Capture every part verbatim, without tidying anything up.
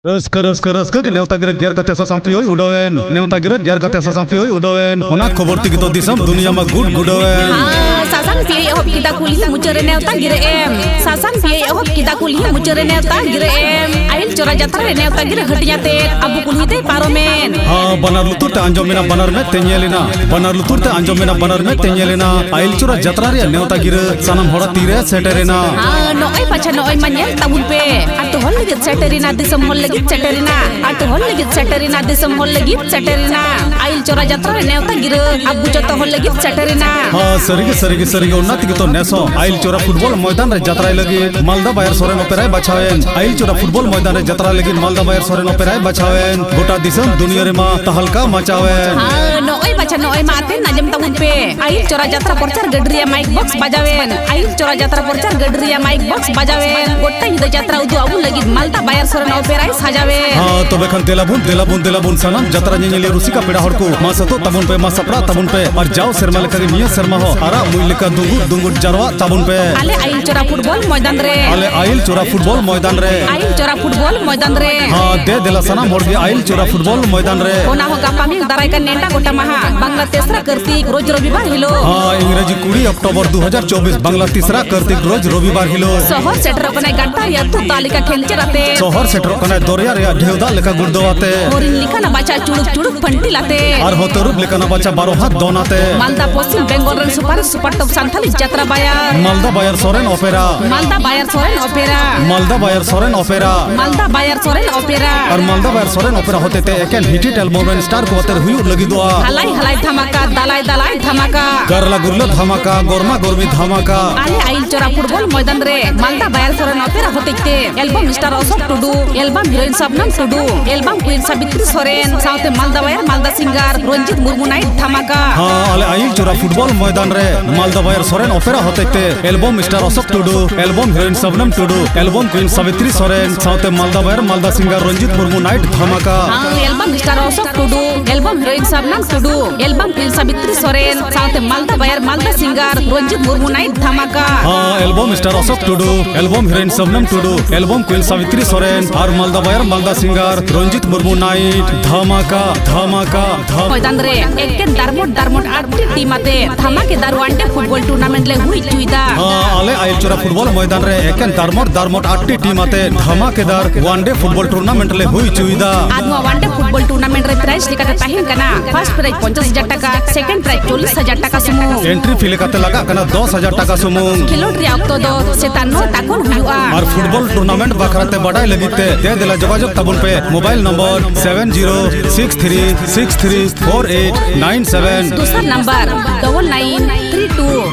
ᱨᱟᱹᱥᱠᱟᱹ, ᱨᱟᱹᱥᱠᱟᱹ, ᱨᱟᱹᱥᱠᱟᱹ ᱜᱮ ᱱᱮᱣᱛᱟ ᱜᱤᱨᱟᱹ ᱜᱮᱨ ᱠᱟᱛᱮ ᱥᱟᱥᱟᱝ ᱯᱤᱭᱳᱭ ᱩᱰᱟᱹᱣᱮᱱ᱾ ᱱᱮᱣᱛᱟ ᱜᱤᱨᱟᱹ ᱜᱮᱨ ᱠᱟᱛᱮ ᱥᱟᱥᱟᱝ ᱯᱤᱭᱳᱭ ᱩᱰᱟᱹᱣᱮᱱ᱾ ᱚᱱᱟ ᱠᱷᱚᱵᱚᱨ ᱛᱮᱜᱮ ᱛᱚ ᱫᱤᱥᱚᱢ ᱫᱩᱱᱤᱭᱟᱹ ᱢᱟ ᱜᱩᱰ ᱜᱩᱰᱟᱹᱣᱮᱱ᱾ ᱦᱟᱸ, ᱥᱟᱥᱟᱝ ᱯᱤᱭᱳᱭ ᱮᱦᱚᱵ ᱠᱮᱫᱟ ᱠᱩᱞᱦᱤ ᱢᱩᱪᱟᱹᱫ ᱨᱮ ᱱᱮᱣᱛᱟ ᱜᱤᱨᱟᱹ ᱮᱢ᱾ ᱥᱟᱥᱟᱝ ᱯᱤᱭᱳᱭ ᱮᱦᱚᱵ ᱠᱮᱫᱟ ᱠᱩᱞᱦᱤ ᱢᱩᱪᱟᱹᱫ ᱨᱮ ᱱᱮᱣᱛᱟ ᱜᱤᱨᱟᱹ ᱮᱢ᱾ ᱟᱭᱤᱞ ᱪᱚᱨᱟ ᱡᱟᱛᱨᱟ ᱨᱮ ᱱᱮᱣᱛᱟ ᱜᱤᱨᱟᱹ ᱦᱟᱹᱴᱤᱧ ᱟᱛᱮ ᱟᱵᱚ ᱠᱩᱞᱦᱤ ᱛᱮᱭ ᱯᱟᱨᱚᱢᱮᱱ᱾ ᱦᱟᱸ, ᱵᱟᱱᱟᱨ ᱞᱩᱛᱩᱨ ᱛᱮ ᱟᱸᱡᱚᱢ ᱮᱱᱟ, ᱵᱟᱱᱟᱨ ᱢᱮᱫ ᱛᱮ ᱧᱮᱞ ᱮᱱᱟ᱾ ᱵᱟᱱᱟᱨ ᱞᱩᱛᱩᱨ ᱛᱮ ᱟᱸᱡᱚᱢ ᱮᱱᱟ, ᱵᱟᱱᱟᱨ ᱢᱮᱫ ᱛᱮ ᱧᱮᱞ ᱮᱱᱟ᱾ ᱟᱭᱤᱞ ᱪᱚᱨᱟ ᱡᱟᱛᱨᱟ ᱨᱮᱭᱟᱜ ᱱᱮᱣᱛᱟ ᱜᱤᱨᱟᱹ ᱥᱟᱱᱟᱢ ᱦᱚᱲᱟᱜ ᱛᱤᱨᱮ ᱥᱮᱴᱮᱨᱮᱱᱟ᱾ ᱦᱟᱸ, ᱱᱚᱜᱼᱚᱭ ᱯᱟᱪᱷᱟ, ᱱᱚᱜᱼᱚᱭ ᱢᱟ ᱧᱮᱞ ᱛᱟᱵᱚᱱ ᱯᱮ᱾ ᱟᱛᱳ ᱦᱚᱲ ᱞᱟᱹᱜᱤᱫ ᱥᱮᱴᱮᱨᱮᱱᱟ, ᱫᱤᱥᱚᱢ ᱦᱚᱲ ᱞᱟᱹᱜᱤᱫ ᱥᱮᱴᱮᱨᱮᱱᱟ᱾ ᱟᱛᱳ ᱦᱚᱲ ᱞᱟᱹᱜᱤᱫ ᱥᱮᱴᱮᱨᱮᱱᱟ, ᱫᱤᱥᱚᱢ ᱦᱚᱲ ᱞᱟᱹᱜᱤᱫ ᱥᱮᱴᱮᱨᱮᱱᱟ᱾ ᱟᱭᱤᱞ ᱪᱚᱨᱟ ᱡᱟᱛᱨᱟ ᱨᱮ ᱱᱮᱣᱛᱟ ᱜᱤᱨᱟᱹ ᱟᱵᱚ ᱡᱚᱛᱚ ᱦᱚᱲ ᱞᱟᱹᱜᱤᱫ ᱥᱮᱴᱮᱨᱮᱱᱟ᱾ ᱦᱟᱸ, ᱥᱟᱹᱨᱤᱜᱮ, ᱥᱟᱹᱨᱤᱜᱮ, ᱥᱟᱹᱨᱤᱜᱮ, ᱚᱱᱟ ᱛᱮᱜᱮ ᱛᱚ ᱱᱮᱥ ᱦᱚᱸ ᱟᱭᱤᱞ ᱪᱚᱨᱟ ᱯᱷᱩᱴᱵᱚᱞ ᱢᱚᱭᱫᱟᱱ ᱨᱮ ᱡᱟᱛᱨᱟᱭ ᱞᱟᱹᱜᱤᱫ ᱢᱟᱞᱫᱟ ᱵᱟᱭᱟᱨ ᱥᱚᱨᱮᱱ ᱚᱯᱮᱨᱟᱭ ᱵᱟᱪᱷᱟᱣᱮᱱ᱾ ᱟᱭᱤᱞ ᱪᱚᱨᱟ ᱯᱷᱩᱴᱵᱚᱞ ᱢᱚᱭᱫᱟᱱ ᱨᱮ ᱡᱟᱛᱨᱟ ᱞᱟᱹᱜᱤᱫ ᱢᱟᱞᱫᱟ ᱵᱟᱭᱟᱨ ᱥᱚᱨᱮᱱ ᱚᱯᱮᱨᱟᱭ ᱵᱟᱪᱷᱟᱣᱮᱱ᱾ ᱜᱚᱴᱟ ᱫᱤᱥᱚᱢ ᱫᱩᱱᱤᱭᱟᱹ ᱨᱮᱢᱟ ᱛᱟᱦᱟᱞᱠᱟ ᱢᱟᱪᱟᱣᱮᱱ᱾ ᱦᱟᱸ, ᱱᱚᱜᱼᱚᱭ ᱵᱟᱪᱷᱟ, ᱱᱚᱜᱼᱚᱭ ᱢᱟ ᱟᱛᱮᱱ ᱟᱸᱡᱚᱢ ᱛᱟᱵᱚᱱ ᱯᱮ᱾ ᱟᱭᱤᱞ ᱪᱚᱨᱟ ᱡᱟᱛᱨᱟ ᱯᱨᱚᱪᱟᱨ ᱜᱟᱹᱰᱤ ᱨᱮᱭᱟᱜ ᱢᱟᱭᱤᱠ ᱵᱚᱠᱥ ᱵᱟᱡᱟᱣᱮᱱ᱾ ᱟᱭᱤᱞ ᱪᱚᱨᱟ ᱡᱟᱛᱨᱟ ᱯᱨᱚᱪᱟᱨ ᱜᱟᱹᱰᱤ ᱨᱮᱭᱟᱜ ᱢᱟᱭᱤᱠ ᱵᱚᱠᱥ ᱵᱟᱡᱟᱣᱮᱱ᱾ ᱜᱚᱴᱟ ᱧᱤᱫᱟᱹ ᱡᱟᱛᱨᱟ ᱩᱫᱩᱜ ᱟᱵᱚᱱ ᱞᱟᱹᱜᱤᱫ ᱢᱟᱞᱫᱟ ᱵᱟᱭᱟᱨ ᱥᱚᱨᱮᱱ ᱚᱯᱮᱨᱟᱭ ᱥᱟᱡᱟᱣᱮᱱ᱾ ᱦᱟᱸ, ᱛᱚᱵᱮ ᱠᱷᱟᱱ ᱫᱮᱞᱟ ᱵᱚᱱ, ᱫᱮᱞᱟ ᱵᱚᱱ, ᱫᱮᱞᱟ ᱵᱚᱱ ᱥᱟᱱᱟᱢ ᱡᱟᱛᱨᱟ ᱧᱮᱧᱮᱞᱤᱭᱟᱹ ᱨᱩᱥᱤᱠᱟ ᱯᱮᱲᱟ ᱦᱚᱲ ᱠᱚ, ᱢᱟ ᱥᱟᱹᱛᱚᱜ ᱛᱟᱵᱚᱱ ᱯᱮ, ᱢᱟ ᱥᱟᱯᱲᱟᱜ ᱛᱟᱵᱚᱱ ᱯᱮ᱾ ᱟᱨ ᱡᱟᱣ ᱥᱮᱨᱢᱟ ᱞᱮᱠᱟᱜᱮ ᱱᱤᱭᱟᱹ ᱥᱮᱨᱢᱟ ᱦᱚᱸ ᱟᱨᱟᱜ ᱢᱩᱸᱡ ᱞᱮᱠᱟ ᱫᱩᱸᱜᱩᱫ ᱫᱩᱸᱜᱩᱫ ᱡᱟᱨᱣᱟᱜ ᱛᱟᱵᱚᱱ ᱯᱮ᱾ ᱟᱞᱮ ᱟᱭᱤᱞ ᱪᱚᱨᱟ ᱯᱷᱩᱴᱵᱚᱞ ᱢᱚᱭᱫᱟᱱ ᱨᱮ᱾ ᱟᱞᱮ ᱟᱭᱤᱞ ᱪᱚᱨᱟ ᱯᱷᱩᱴᱵᱚᱞ ᱢᱚᱭᱫᱟᱱ ᱨᱮ᱾ ᱟᱭᱤᱞ ᱪᱚᱨᱟ ᱯᱷᱩᱴᱵᱚᱞ ᱢᱚᱭᱫᱟᱱ ᱨᱮ᱾ ᱦᱟᱸ, ᱫᱮ ᱫᱮᱞᱟ ᱥᱟᱱᱟᱢ ᱦᱚᱲ ᱜᱮ ᱟᱭᱤᱞ ᱪᱚᱨᱟ ᱯᱷᱩᱴᱵᱚᱞ ᱢᱚᱭᱫᱟᱱ ᱨᱮ᱾ ᱚᱱᱟ ᱦᱚᱸ ᱜᱟᱯᱟ ᱢᱮᱭᱟᱝ ᱫᱟᱨᱟᱭ ᱠᱟᱱ ᱱᱮᱰᱟ ᱜᱚᱴᱟ ᱢᱟᱦᱟ, ᱵᱟᱝᱞᱟ ᱛᱮᱥᱨᱟ ᱠᱟᱹᱨᱛᱤᱠ, ᱨᱳᱡᱽ ᱨᱚᱵᱤᱵᱟᱨ ᱦᱤᱞᱳᱜ᱾ ᱦᱟᱸ, ᱤᱝᱨᱮᱡᱤ ᱠᱩᱲᱤ ᱚᱠᱴᱳᱵᱚᱨ ᱫᱩ ᱦᱟᱡᱟᱨ ᱪᱚᱵᱵᱤᱥ, ᱵᱟᱝᱞᱟ ᱛᱤᱥᱨᱟ ᱠᱟᱹᱨᱛᱤᱠ, ᱨᱳᱡᱽ ᱨᱚᱵᱤᱵᱟᱨ ᱦᱤᱞᱳᱜ᱾ ᱥᱚᱦᱚᱨ ᱥᱮᱴᱮᱨᱚᱜ ᱠᱟᱱᱟᱭ ᱜᱟᱱᱴᱟ ᱨᱮᱭᱟᱜ ᱛᱩ ᱛᱟᱞᱤᱠᱟ ᱠᱷᱮᱧᱪᱮᱨ ᱟᱛᱮ᱾ ᱥᱚᱦᱚᱨ ᱥᱮᱴᱮᱨᱚᱜ ᱠᱟᱱᱟᱭ ᱫᱚᱨᱭᱟ ᱨᱮᱭᱟᱜ ᱰᱷᱮᱣ ᱫᱟᱜ ᱞᱮᱠᱟ ᱜᱩᱲᱫᱟᱹᱣ ᱟᱛᱮ᱾ ᱦᱚᱨᱤᱱ ᱞᱮᱠᱟᱱᱟᱜ ᱵᱟᱪᱷᱟ ᱪᱩᱲᱩᱠ ᱪᱩᱲᱩᱠ ᱯᱷᱟᱹᱱᱴᱤᱞ ᱟᱛᱮ᱾ ᱟᱨᱦᱚᱸ ᱛᱟᱹᱨᱩᱵ ᱞᱮᱠᱟᱱᱟᱜ ᱵᱟᱪᱷᱟ ᱵᱟᱨᱚ ᱦᱟᱛ ᱫᱚᱱ ᱟᱛᱮ᱾ ᱢᱟᱞᱫᱟ ᱯᱚᱥᱪᱤᱢ ᱵᱮᱝᱜᱚᱞ ᱨᱮᱱ ᱥᱩᱯᱟᱨ ᱥᱩᱯᱟᱨ ᱴᱚᱯ ᱥᱟᱱᱛᱷᱟᱞᱤ ᱡᱟᱛᱨᱟ ᱵᱟᱭᱟᱨ᱾ ᱢᱟᱞᱫᱟ ᱵᱟᱭᱟᱨ ᱥᱚᱨᱮᱱ ᱚᱯᱮᱨᱟ᱾ ᱢᱟᱞᱫᱟ ᱵᱟᱭᱟᱨ ᱥᱚᱨᱮᱱ ᱚᱯᱮᱨᱟ᱾ ᱢᱟᱞᱫᱟ ᱵᱟᱭᱟᱨ ᱥᱚᱨᱮᱱ ᱚᱯᱮᱨᱟ᱾ ᱢᱟᱞᱫᱟ ᱵᱟᱭᱟᱨ ᱥᱚᱨᱮᱱ ᱚᱯᱮᱨᱟ᱾ ᱟᱨ ᱢᱟᱞᱫᱟ ᱵᱟᱭᱟᱨ ᱥᱚᱨᱮᱱ ᱚᱯᱮᱨᱟ ᱦᱚᱛᱮᱛᱮ ᱮᱠᱮᱱ ᱦᱤᱴ ᱦᱤᱴ ᱮᱞᱵᱚᱢ ᱨᱮᱱ ᱥᱴᱟᱨ ᱠᱚ ᱟᱛᱮ ᱦᱩᱭᱩᱜ ᱞᱟᱹᱜᱤᱫᱚᱜᱼᱟ᱾ ᱦᱟᱞᱟᱭ ᱦᱟᱞᱟᱭ ᱫᱷᱟᱢᱟᱠᱟ, ᱫᱟᱞᱟᱭ ᱫᱟᱞᱟᱭ ᱫᱷᱟᱢᱟᱠᱟ᱾ ᱜᱟᱨᱞᱟ ᱜᱩᱨᱞᱟᱹ ᱫᱷᱟᱢᱟᱠᱟ, ᱜᱚᱨᱢᱟ ᱜᱚᱨᱢᱤ ᱫᱷᱟᱢᱟᱠᱟ᱾ ᱟᱞᱮ ᱟᱭᱤᱞ ᱪᱚᱨᱟ ᱯᱷᱩᱴᱵᱚᱞ ᱢᱚᱭᱫᱟᱱ ᱨᱮ ᱢᱟᱞᱫᱟ ᱵᱟᱭᱟᱨ ᱥᱚᱨᱮᱱ ᱚᱯᱮᱨᱟ ᱦᱚᱛᱮᱡ ᱛᱮ ᱮᱞᱵᱚᱢ ᱥᱴᱟᱨ ᱚᱥᱳᱠ ᱴᱩᱰᱩ, ᱮᱞᱵᱚᱢ ᱦᱤᱨᱳᱭᱤᱱ ᱥᱟᱵᱱᱟᱢ ᱴᱩᱰᱩ, ᱮᱞᱵᱚᱢ ᱠᱩᱭᱤᱱ ᱥᱟᱵᱤᱛᱨᱤ ᱥᱚᱨᱮᱱ ᱥᱟᱶᱛᱮ ᱢᱟᱞᱫᱟ ᱵᱟᱭᱟᱨ ᱢᱟᱞᱫᱟ ᱥᱤᱝᱜᱟᱨ ᱨᱚᱧᱡᱤᱛ ᱢᱩᱨᱢᱩ ᱱᱟᱭᱤᱴ ᱫᱷᱟᱢᱟᱠᱟ᱾ ᱦᱟᱸ, ᱟᱞᱮ ᱟᱭᱤᱞ ᱪᱚᱨᱟ ᱯᱷᱩᱴᱵᱚᱞ ᱢᱚᱭᱫᱟᱱ ᱨᱮ ᱢᱟᱞᱫᱟ ᱵᱟᱭᱟᱨ ᱥᱚᱨᱮᱱ ᱚᱯᱮᱨᱟ ᱦᱚᱛᱮᱡ ᱛᱮ ᱮᱞᱵᱚᱢ ᱥᱴᱟᱨ ᱚᱥᱳᱠ ᱴᱩᱰᱩ, ᱮᱞᱵᱚᱢ ᱦᱤᱨᱳᱭᱤᱱ ᱥᱟᱵᱱᱟᱢ ᱴᱩᱰᱩ, ᱮᱞᱵᱚᱢ ᱠᱩᱭᱤᱱ ᱥᱟᱵᱤᱛᱨᱤ ᱥᱚᱨᱮᱱ ᱥᱟᱶᱛᱮ ᱢᱟᱞᱫᱟ ᱵᱟᱭᱟᱨ ᱢᱟᱞᱫᱟ ᱥᱤᱝᱜᱟᱨ ᱨᱚᱧᱡᱤᱛ ᱢᱩᱨᱢᱩ ᱱᱟᱭᱤᱴ ᱫᱷᱟᱢᱟᱠᱟ᱾ ᱦᱟᱸ, ᱮᱞᱵᱟᱢ ᱥᱴᱟᱨ ᱚᱥᱳᱠ ᱴᱩᱰᱩ, ᱮᱞᱵᱟᱢ ᱦᱤᱨᱳᱭᱤᱱ ᱥᱟᱵᱱᱟᱢ ᱴᱩᱰᱩ, ᱮᱞᱵᱟᱢ ᱠᱩᱭᱤᱱ ᱥᱟᱵᱤᱛᱨᱤ ᱥᱚᱨᱮᱱ ᱥᱟᱶᱛᱮ ᱢᱟᱞᱫᱟ ᱵᱟᱭᱟᱨ ᱢᱟᱞᱫᱟ ᱥᱤᱝᱜᱟᱨ ᱨᱚᱧᱡᱤᱛ ᱢᱩᱨᱢᱩ ᱱᱟᱭᱤᱴ ᱫᱷᱟᱢᱟᱠᱟ᱾ ᱦᱟᱸ, ᱮᱞᱵᱟᱢ ᱥᱴᱟᱨ ᱚᱥᱳᱠ ᱴᱩᱰᱩ, ᱮᱞᱵᱟᱢ ᱦᱤᱨᱳᱭᱤᱱ ᱥᱟᱵᱱᱟᱢ ᱴᱩᱰᱩ, ᱮᱞᱵᱟᱢ ᱠᱩᱭᱤᱱ ᱥᱟᱵᱤᱛᱨᱤ ᱥᱚᱨᱮᱱ ᱟᱨ ᱢᱟᱞᱫᱟ ᱵᱟᱭᱟᱨ ᱢᱟᱞᱫᱟ ᱥᱤᱝᱜᱟᱨ ᱨᱚᱧᱡᱤᱛ ᱢᱩᱨᱢᱩ ᱱᱟᱭᱤᱴ ᱫᱷᱟᱢᱟᱠᱟ, ᱫᱷᱟᱢᱟᱠᱟ, ᱫᱷᱟᱢᱟᱠᱟ᱾ ᱢᱚᱭᱫᱟᱱ ᱨᱮ ᱮᱠᱮᱱ ᱫᱟᱨᱢᱚᱴ ᱫᱟᱨᱢᱚᱴ ᱟᱴ ᱴᱤ ᱴᱤᱢ ᱟᱛᱮ ᱫᱷᱟᱢᱟᱠᱮᱫᱟᱨ ᱚᱣᱟᱱ ᱰᱮ ᱯᱷᱩᱴᱵᱚᱞ ᱴᱩᱨᱱᱟᱢᱮᱱᱴ ᱞᱮ ᱦᱩᱭ ᱦᱚᱪᱚᱭᱮᱫᱟ᱾ ᱦᱟᱸ, ᱟᱞᱮ ᱟᱭᱤᱞ ᱪᱚᱨᱟ ᱯᱷᱩᱴᱵᱚᱞ ᱢᱚᱭᱫᱟᱱ ᱨᱮ ᱮᱠᱮᱱ ᱫᱟᱨᱢᱚᱴ ᱫᱟᱨᱢᱚᱴ ᱟᱴ ᱴᱤ ᱴᱤᱢ ᱟᱛᱮ ᱫᱷᱟᱢᱟᱠᱮᱫᱟᱨ ᱚᱣᱟᱱ ᱰᱮ ᱯᱷᱩᱴᱵᱚᱞ ᱴᱩᱨᱱᱟᱢᱮᱱᱴ ᱞᱮ ᱦᱩᱭ ᱦᱚᱪᱚᱭᱮᱫᱟ᱾ ᱟᱨ ᱱᱚᱣᱟ ᱚᱣᱟᱱ ᱰᱮ ᱯᱷᱩᱴᱵᱚᱞ ᱴᱩᱨᱱᱟᱢᱮᱱᱴ ᱨᱮ ᱯᱨᱟᱭᱤᱡᱽ ᱞᱮᱠᱟᱛᱮ ᱛᱟᱦᱮᱱ ᱠᱟᱱᱟ ᱯᱷᱟᱨᱥᱴ ᱯᱨᱟᱭᱤᱡᱽ ᱯᱚᱧᱪᱟᱥ ᱦᱟᱡᱟᱨ ᱴᱟᱠᱟ, ᱥᱮᱠᱮᱱᱰ ᱯᱨᱟᱭᱤᱡᱽ ᱪᱚᱞᱞᱤᱥ ᱦᱟᱡᱟᱨ ᱴᱟᱠᱟ ᱥᱩᱢᱩᱝ᱾ ᱮᱱᱴᱨᱤ ᱯᱷᱤ ᱞᱮᱠᱟᱛᱮ ᱞᱟᱜᱟᱜ ᱠᱟᱱᱟ ᱫᱚᱥ ᱦᱟᱡᱟᱨ ᱴᱟᱠᱟ ᱥᱩᱢᱩᱝ᱾ ᱠᱷᱮᱞᱳᱰ ᱨᱮᱭᱟᱜ ᱚᱠᱛᱚ ᱫᱚ ᱥᱮᱛᱟᱜ ᱱᱚ ᱴᱟ ᱠᱷᱚᱱ ᱦᱩᱭᱩᱜᱼᱟ᱾ ᱟᱨ ᱯᱷᱩᱴᱵᱚᱞ ᱴᱩᱨᱱᱟᱢᱮᱱᱴ ᱵᱟᱠᱷᱨᱟ ᱛᱮ ᱵᱟᱰᱟᱭ ᱞᱟᱹᱜᱤᱫ ᱛᱮ ᱫᱮ ᱫᱮᱞᱟ ᱡᱳᱜᱟᱡᱳᱜᱽ ᱛᱟᱵᱚᱱ ᱯᱮ mobile number seven zero six three six three four eight nine seven. ᱫᱚᱥᱟᱨ number double nine three two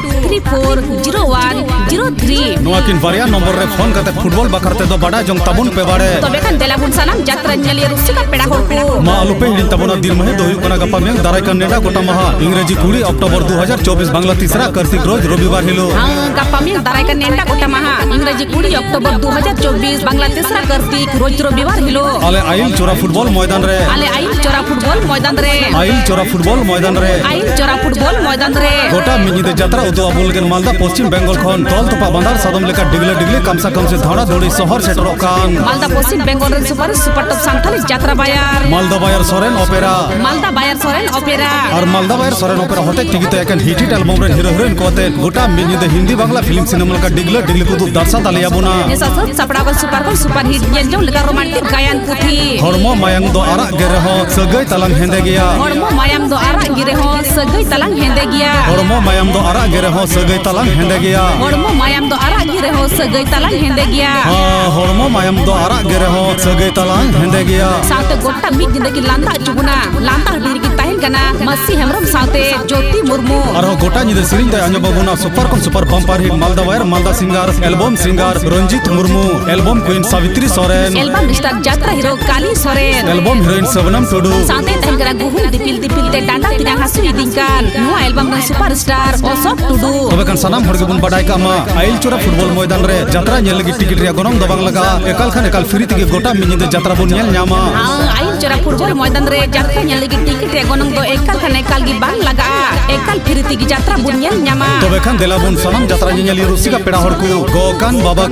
three four zero one zero three. ᱱᱚᱣᱟ ᱠᱤᱱ ᱵᱟᱨᱭᱟ ᱱᱚᱢᱵᱚᱨ ᱨᱮ ᱯᱷᱳᱱ ᱠᱟᱛᱮ ᱯᱷᱩᱴᱵᱚᱞ ᱵᱟᱠᱷᱨᱟ ᱛᱮᱫᱚ ᱵᱟᱰᱟᱭ ᱡᱚᱝ ᱛᱟᱵᱚᱱ ᱯᱮ ᱵᱟᱲᱮ᱾ ᱛᱚᱵᱮ ᱠᱷᱟᱱ ᱫᱮᱞᱟ ᱵᱚᱱ ᱥᱟᱱᱟᱢ ᱡᱟᱛᱨᱟ ᱧᱮᱞᱤᱭᱟᱹ ᱨᱩᱥᱤᱠᱟ ᱯᱮᱲᱟ ᱦᱚᱲ ᱠᱚ᱾ ᱢᱟ ᱟᱞᱚᱯᱮ ᱦᱤᱲᱤᱧ ᱛᱟᱵᱚᱱᱟ, ᱫᱤᱱ ᱢᱟᱹᱦᱤᱛ ᱫᱚ ᱦᱩᱭᱩᱜ ᱠᱟᱱᱟ ᱜᱟᱯᱟ ᱢᱮᱭᱟᱝ ᱫᱟᱨᱟᱭ ᱠᱟᱱ ᱱᱮᱰᱟ ᱜᱚᱴᱟ ᱢᱟᱦᱟ, ᱤᱝᱨᱮᱡᱤ ᱠᱩᱲᱤ ᱚᱠᱴᱳᱵᱚᱨ ᱫᱩ ᱦᱟᱡᱟᱨ ᱪᱚᱵᱵᱤᱥ, ᱵᱟᱝᱞᱟ ᱛᱤᱥᱨᱟ ᱠᱟᱨᱛᱤᱠ ᱨᱳᱡᱽ ᱨᱚᱵᱤᱵᱟᱨ ᱦᱤᱞᱳᱜ᱾ ᱦᱟᱸ, ᱜᱟᱯᱟ ᱢᱮᱭᱟᱝ ᱫᱟᱨᱟᱭ ᱠᱟᱱ ᱱᱮᱰᱟ ᱜᱚᱴᱟ ᱢᱟᱦᱟ, ᱤᱝᱨᱮᱡᱤ ᱠᱩᱲᱤ ᱚᱠᱴᱳᱵᱚᱨ ᱫᱩ ᱦᱟᱡᱟᱨ ᱪᱚᱵᱵᱤᱥ, ᱵᱟᱝᱞᱟ ᱛᱤᱥᱨᱟ ᱠᱟᱨᱛᱤᱠ ᱨᱳᱡᱽ ᱨᱚᱵᱤᱵᱟᱨ ᱦᱤᱞᱳᱜ᱾ ᱟᱞᱮ ᱟᱭᱤᱞ ᱪᱚᱨᱟ ᱯᱷᱩᱴᱵᱚᱞ ᱢᱚᱭᱫᱟᱱ ᱨᱮ᱾ ᱟᱞᱮ ᱟᱭᱤᱞ ᱪᱚᱨᱟ ᱯᱷᱩᱴᱵᱚᱞ ᱢᱚᱭᱫᱟᱱ ᱨᱮ᱾ ᱟᱭᱤᱞ ᱪᱚᱨᱟ ᱯᱷᱩᱴᱵᱚᱞ ᱢᱚᱭᱫᱟᱱ ᱨᱮ᱾ ᱟᱭᱤᱞ ᱪᱚᱨᱟ ᱯᱷᱩᱴᱵᱚᱞ ᱢᱚᱭᱫᱟᱱ ᱨᱮ᱾ ᱜᱚᱴᱟ ᱢᱤᱫ ᱧᱤᱫᱟᱹ ᱡᱟᱛᱨᱟ ᱩᱫᱩᱜ ᱟᱵᱚᱱ ᱞᱟᱹᱜᱤᱫ ᱢᱟᱞᱫᱟ ᱯᱚᱥᱪᱤᱢ ᱵᱮᱝᱜᱚᱞ ᱠᱷᱚᱱ ᱛᱚᱞ ᱛᱚᱯᱟ ᱵᱟᱸᱫᱟᱨ ᱥᱟᱫᱚᱢ ᱞᱮᱠᱟ ᱰᱤᱜᱞᱟᱹ ᱰᱤᱜᱞᱤ ᱠᱟᱢᱥᱟ ᱠᱟᱢᱥᱤ ᱫᱷᱟᱲᱟ ᱫᱷᱩᱲᱤ ᱥᱚᱦᱚᱨ ᱥᱮᱴᱮᱨᱚᱜ ᱠᱟᱱ᱾ ᱢᱟᱞᱫᱟ ᱯᱚᱥᱪᱤᱢ ᱵᱮᱝᱜᱚᱞ ᱨᱮᱱ ᱥᱩᱯᱟᱨ ᱥᱩᱯᱟᱨ ᱴᱚᱯ ᱥᱟᱱᱛᱟᱞᱤ ᱡᱟᱛᱨᱟ ᱵᱟᱭᱟᱨ᱾ ᱢᱟᱞᱫᱟ ᱵᱟᱭᱟᱨ ᱥᱚᱨᱮᱱ ᱚᱯᱮᱨᱟ᱾ ᱢᱟᱞᱫᱟ ᱵᱟᱭᱟᱨ ᱥᱚᱨᱮᱱ ᱚᱯᱮᱨᱟ᱾ ᱟᱨ ᱢᱟᱞᱫᱟ ᱵᱟᱭᱟᱨ ᱥᱚᱨᱮᱱ ᱚᱯᱮᱨᱟ ᱦᱚᱛᱮᱡ ᱛᱮᱜᱮ ᱛᱚ ᱮᱠᱮᱱ ᱦᱤᱴ ᱦᱤᱴ ᱮᱞᱵᱚᱢ ᱨᱮᱱ ᱦᱤᱨᱳ ᱦᱤᱨᱳᱭᱤᱱ ᱠᱚ ᱟᱛᱮ ᱜᱚᱴᱟ ᱢᱤᱫ ᱧᱤᱫᱟᱹ ᱦᱤᱱᱫᱤ ᱵᱟᱝᱞᱟ ᱯᱷᱤᱞᱢ ᱥᱤᱱᱮᱢᱟ ᱞᱮᱠᱟ ᱰᱤᱜᱞᱟᱹ ᱰᱤᱜᱞᱤ ᱠᱚ ᱩᱫᱩᱜ ᱫᱟᱨᱥᱟ ᱫᱟᱞᱮᱭᱟ ᱵᱚᱱᱟ᱾ ᱱᱮᱥᱟ ᱥᱟᱹᱛ ᱥᱟᱯᱲᱟᱣ ᱠᱷᱚᱱ ᱥᱩᱯᱟᱨ ᱠᱷᱚᱱ ᱥᱩᱯᱟᱨ ᱦᱤᱴ ᱧᱮᱞ ᱡᱚᱝ ᱞᱮᱠᱟ ᱨᱳᱢᱟᱱᱴᱤᱠ ᱜᱟᱭᱟᱱ ᱯᱩᱛᱷᱤ᱾ ᱦᱚᱲᱢᱚ ᱢᱟᱭᱟᱢ ᱫᱚ ᱟᱨᱟᱜ ᱜᱮ ᱨᱮᱦᱚᱸ ᱥᱟᱹᱜᱟᱹᱭ ᱛᱟᱞᱟᱝ ᱦᱮᱸᱫᱮ ᱜᱮᱭᱟ᱾ ᱦᱚᱲᱢᱚ ᱢᱟᱭᱟᱢ ᱫᱚ ᱟᱨᱟᱜ ᱜᱮ ᱨᱮᱦᱚᱸ ᱥᱟᱹᱜᱟᱹᱭ ᱛᱟᱞᱟᱝ ᱦᱮᱸᱫᱮ ᱜᱮᱭᱟ᱾ ᱦᱚᱲᱢᱚ ᱢᱟᱭᱟᱢ ᱫᱚ ᱟᱨᱟᱜ ᱜᱮ ᱨᱮᱦᱚᱸ ᱥᱟᱹᱜᱟᱹᱭ ᱛᱟᱞᱟᱝ ᱦᱮᱸᱫᱮ ᱜᱮᱭᱟ᱾ ᱦᱚᱲᱢᱚ ᱢᱟᱭᱟᱢ ᱫᱚ ᱟᱨᱟᱜ ᱜᱮ ᱨᱮᱦᱚᱸ ᱥᱟᱹᱜᱟᱹᱭ ᱛᱟᱞᱟᱝ ᱦᱮᱸᱫᱮ ᱜᱮᱭᱟ᱾ ᱦᱚᱸ, ᱦᱚᱲᱢᱚ ᱢᱟᱭᱟᱢ ᱫᱚ ᱟᱨᱟᱜ ᱜᱮ ᱨᱮᱦᱚᱸ ᱥᱟᱹᱜᱟᱹᱭ ᱛᱟᱞᱟᱝ ᱦᱮᱸᱫᱮ ᱜᱮᱭᱟ᱾ ᱥᱟᱶᱛᱮ ᱜᱚᱴᱟ ᱢᱤᱫ ᱧᱤᱫᱟᱹ ᱠᱤᱱ ᱞᱟᱸᱫᱟ ᱦᱚᱪᱚ ᱵᱚᱱᱟ᱾ ᱞᱟᱸᱫᱟ ᱦᱟᱹᱴᱤᱧ ᱨᱮᱠᱤᱱ ᱛᱟᱦᱮᱱ ᱠᱟᱱᱟ ᱢᱟᱹᱥᱤ ᱦᱮᱢᱵᱨᱚᱢ ᱥᱟᱶᱛᱮ ᱡᱳᱛᱤ ᱢᱩᱨᱢᱩ᱾ ᱟᱨᱦᱚᱸ ᱜᱚᱴᱟ ᱧᱤᱫᱟᱹ ᱥᱮᱨᱮᱧ ᱫᱚᱭ ᱟᱸᱡᱚᱢ ᱟᱵᱚᱱᱟ ᱥᱩᱯᱟᱨ ᱠᱷᱚᱱ ᱥᱩᱯᱟᱨ ᱵᱟᱢᱯᱟᱨ ᱦᱤᱴ ᱢᱟᱞᱫᱟ ᱵᱟᱭᱟᱨ ᱢᱟᱞᱫᱟ ᱥᱤᱝᱜᱟᱨ, ᱮᱞᱵᱚᱢ ᱥᱤᱝᱜᱟᱨ ᱨᱚᱧᱡᱤᱛ ᱢᱩᱨᱢᱩ, ᱮᱞᱵᱚᱢ ᱠᱩᱭᱤᱱ ᱥᱟᱵᱤᱛᱨᱤ ᱥᱚᱨᱮᱱ, ᱮᱞᱵᱚᱢ ᱥᱴᱟᱨ ᱡᱟᱛᱨᱟ ᱦᱤᱨᱳ ᱠᱟᱞᱤ ᱥᱚᱨᱮᱱ, ᱮᱞᱵᱚᱢ ᱦᱤᱨᱳᱭᱤᱱ ᱥᱚᱵᱱᱚᱢ ᱴᱩᱰᱩ᱾ ᱥᱟᱶᱛᱮ ᱛᱟᱦᱮᱱ ᱠᱟᱱᱟ ᱜᱩᱦᱩᱢ ᱫᱤᱯᱤᱞ ᱫᱤᱯᱤᱞ ᱛᱮ ᱰᱟᱸᱰᱟ ᱛᱤᱧᱟᱝ ᱦᱟᱹᱥᱩ ᱤᱫᱤᱧ ᱠᱟᱱ ᱱᱚᱣᱟ ᱮᱞᱵᱚᱢ ᱨᱮᱱ ᱥᱩᱯᱟᱨ ᱥᱴᱟᱨ ᱚᱥᱳᱠ ᱴᱩᱰᱩ᱾ ᱛᱚᱵᱮ ᱠᱷᱟᱱ ᱥᱟᱱᱟᱢ ᱦᱚᱲ ᱜᱮᱵᱚᱱ ᱵᱟᱰᱟᱭ ᱠᱟᱜ ᱢᱟ, ᱟᱭᱤᱞ ᱪᱚᱨᱟ ᱯᱷᱩᱴᱵᱚᱞ ᱢᱚᱭᱫᱟᱱ ᱨᱮ ᱡᱟᱛᱨᱟ ᱧᱮᱞ ᱞᱟᱹᱜᱤᱫ ᱴᱤᱠᱤᱴ ᱨᱮᱭᱟᱜ ᱜᱚᱱᱚᱝ ᱫᱚ ᱵᱟᱝ ᱞᱟᱜᱟᱜᱼᱟ᱾ ᱮᱠᱟᱞ ᱠᱷᱟᱱ ᱮᱠᱟᱞ ᱯᱷᱨᱤ ᱛᱮᱜᱮ ᱜᱚᱴᱟ ᱢᱤᱫ ᱧᱤᱫᱟᱹ ᱡᱟᱛᱨᱟ ᱵᱚᱱ ᱧᱮᱞ ᱧᱟᱢᱟ᱾ ᱦᱮᱸ, ᱟᱭᱤᱞ ᱪᱚᱨᱟ ᱯᱷᱩᱴᱵᱚᱞ ᱢᱚᱭᱫᱟᱱ ᱨᱮ ᱡᱟᱛᱨᱟ ᱧᱮᱞ ᱞᱟᱹᱜᱤᱫ ᱴᱤᱠᱤᱴ ᱨᱮᱭᱟᱜ ᱜᱚᱱᱚᱝ ᱫᱚ ᱮᱠᱟᱞ ᱠᱷᱟᱱ ᱮᱠᱟᱞ ᱜᱮ ᱵᱟᱝ ᱞᱟᱜᱟᱜᱼᱟ᱾ ᱮᱠᱟᱞ ᱯᱷᱨᱤ ᱛᱮᱜᱮ ᱡᱟᱛᱨᱟ ᱵᱚᱱ ᱧᱮᱞ ᱧᱟᱢᱟ᱾ ᱛᱚᱵᱮ ᱠᱷᱟᱱ ᱫᱮᱞᱟ ᱵᱚᱱ ᱥᱟᱱᱟᱢ ᱡᱟᱛᱨᱟ ᱧᱮᱧᱮᱞᱤᱭᱟᱹ ᱨᱩᱥᱤᱠᱟ ᱯᱮᱲᱟ ᱦᱚᱲ ᱠᱚ, ᱜᱚ ᱠᱟᱱ, ᱵᱟᱵᱟ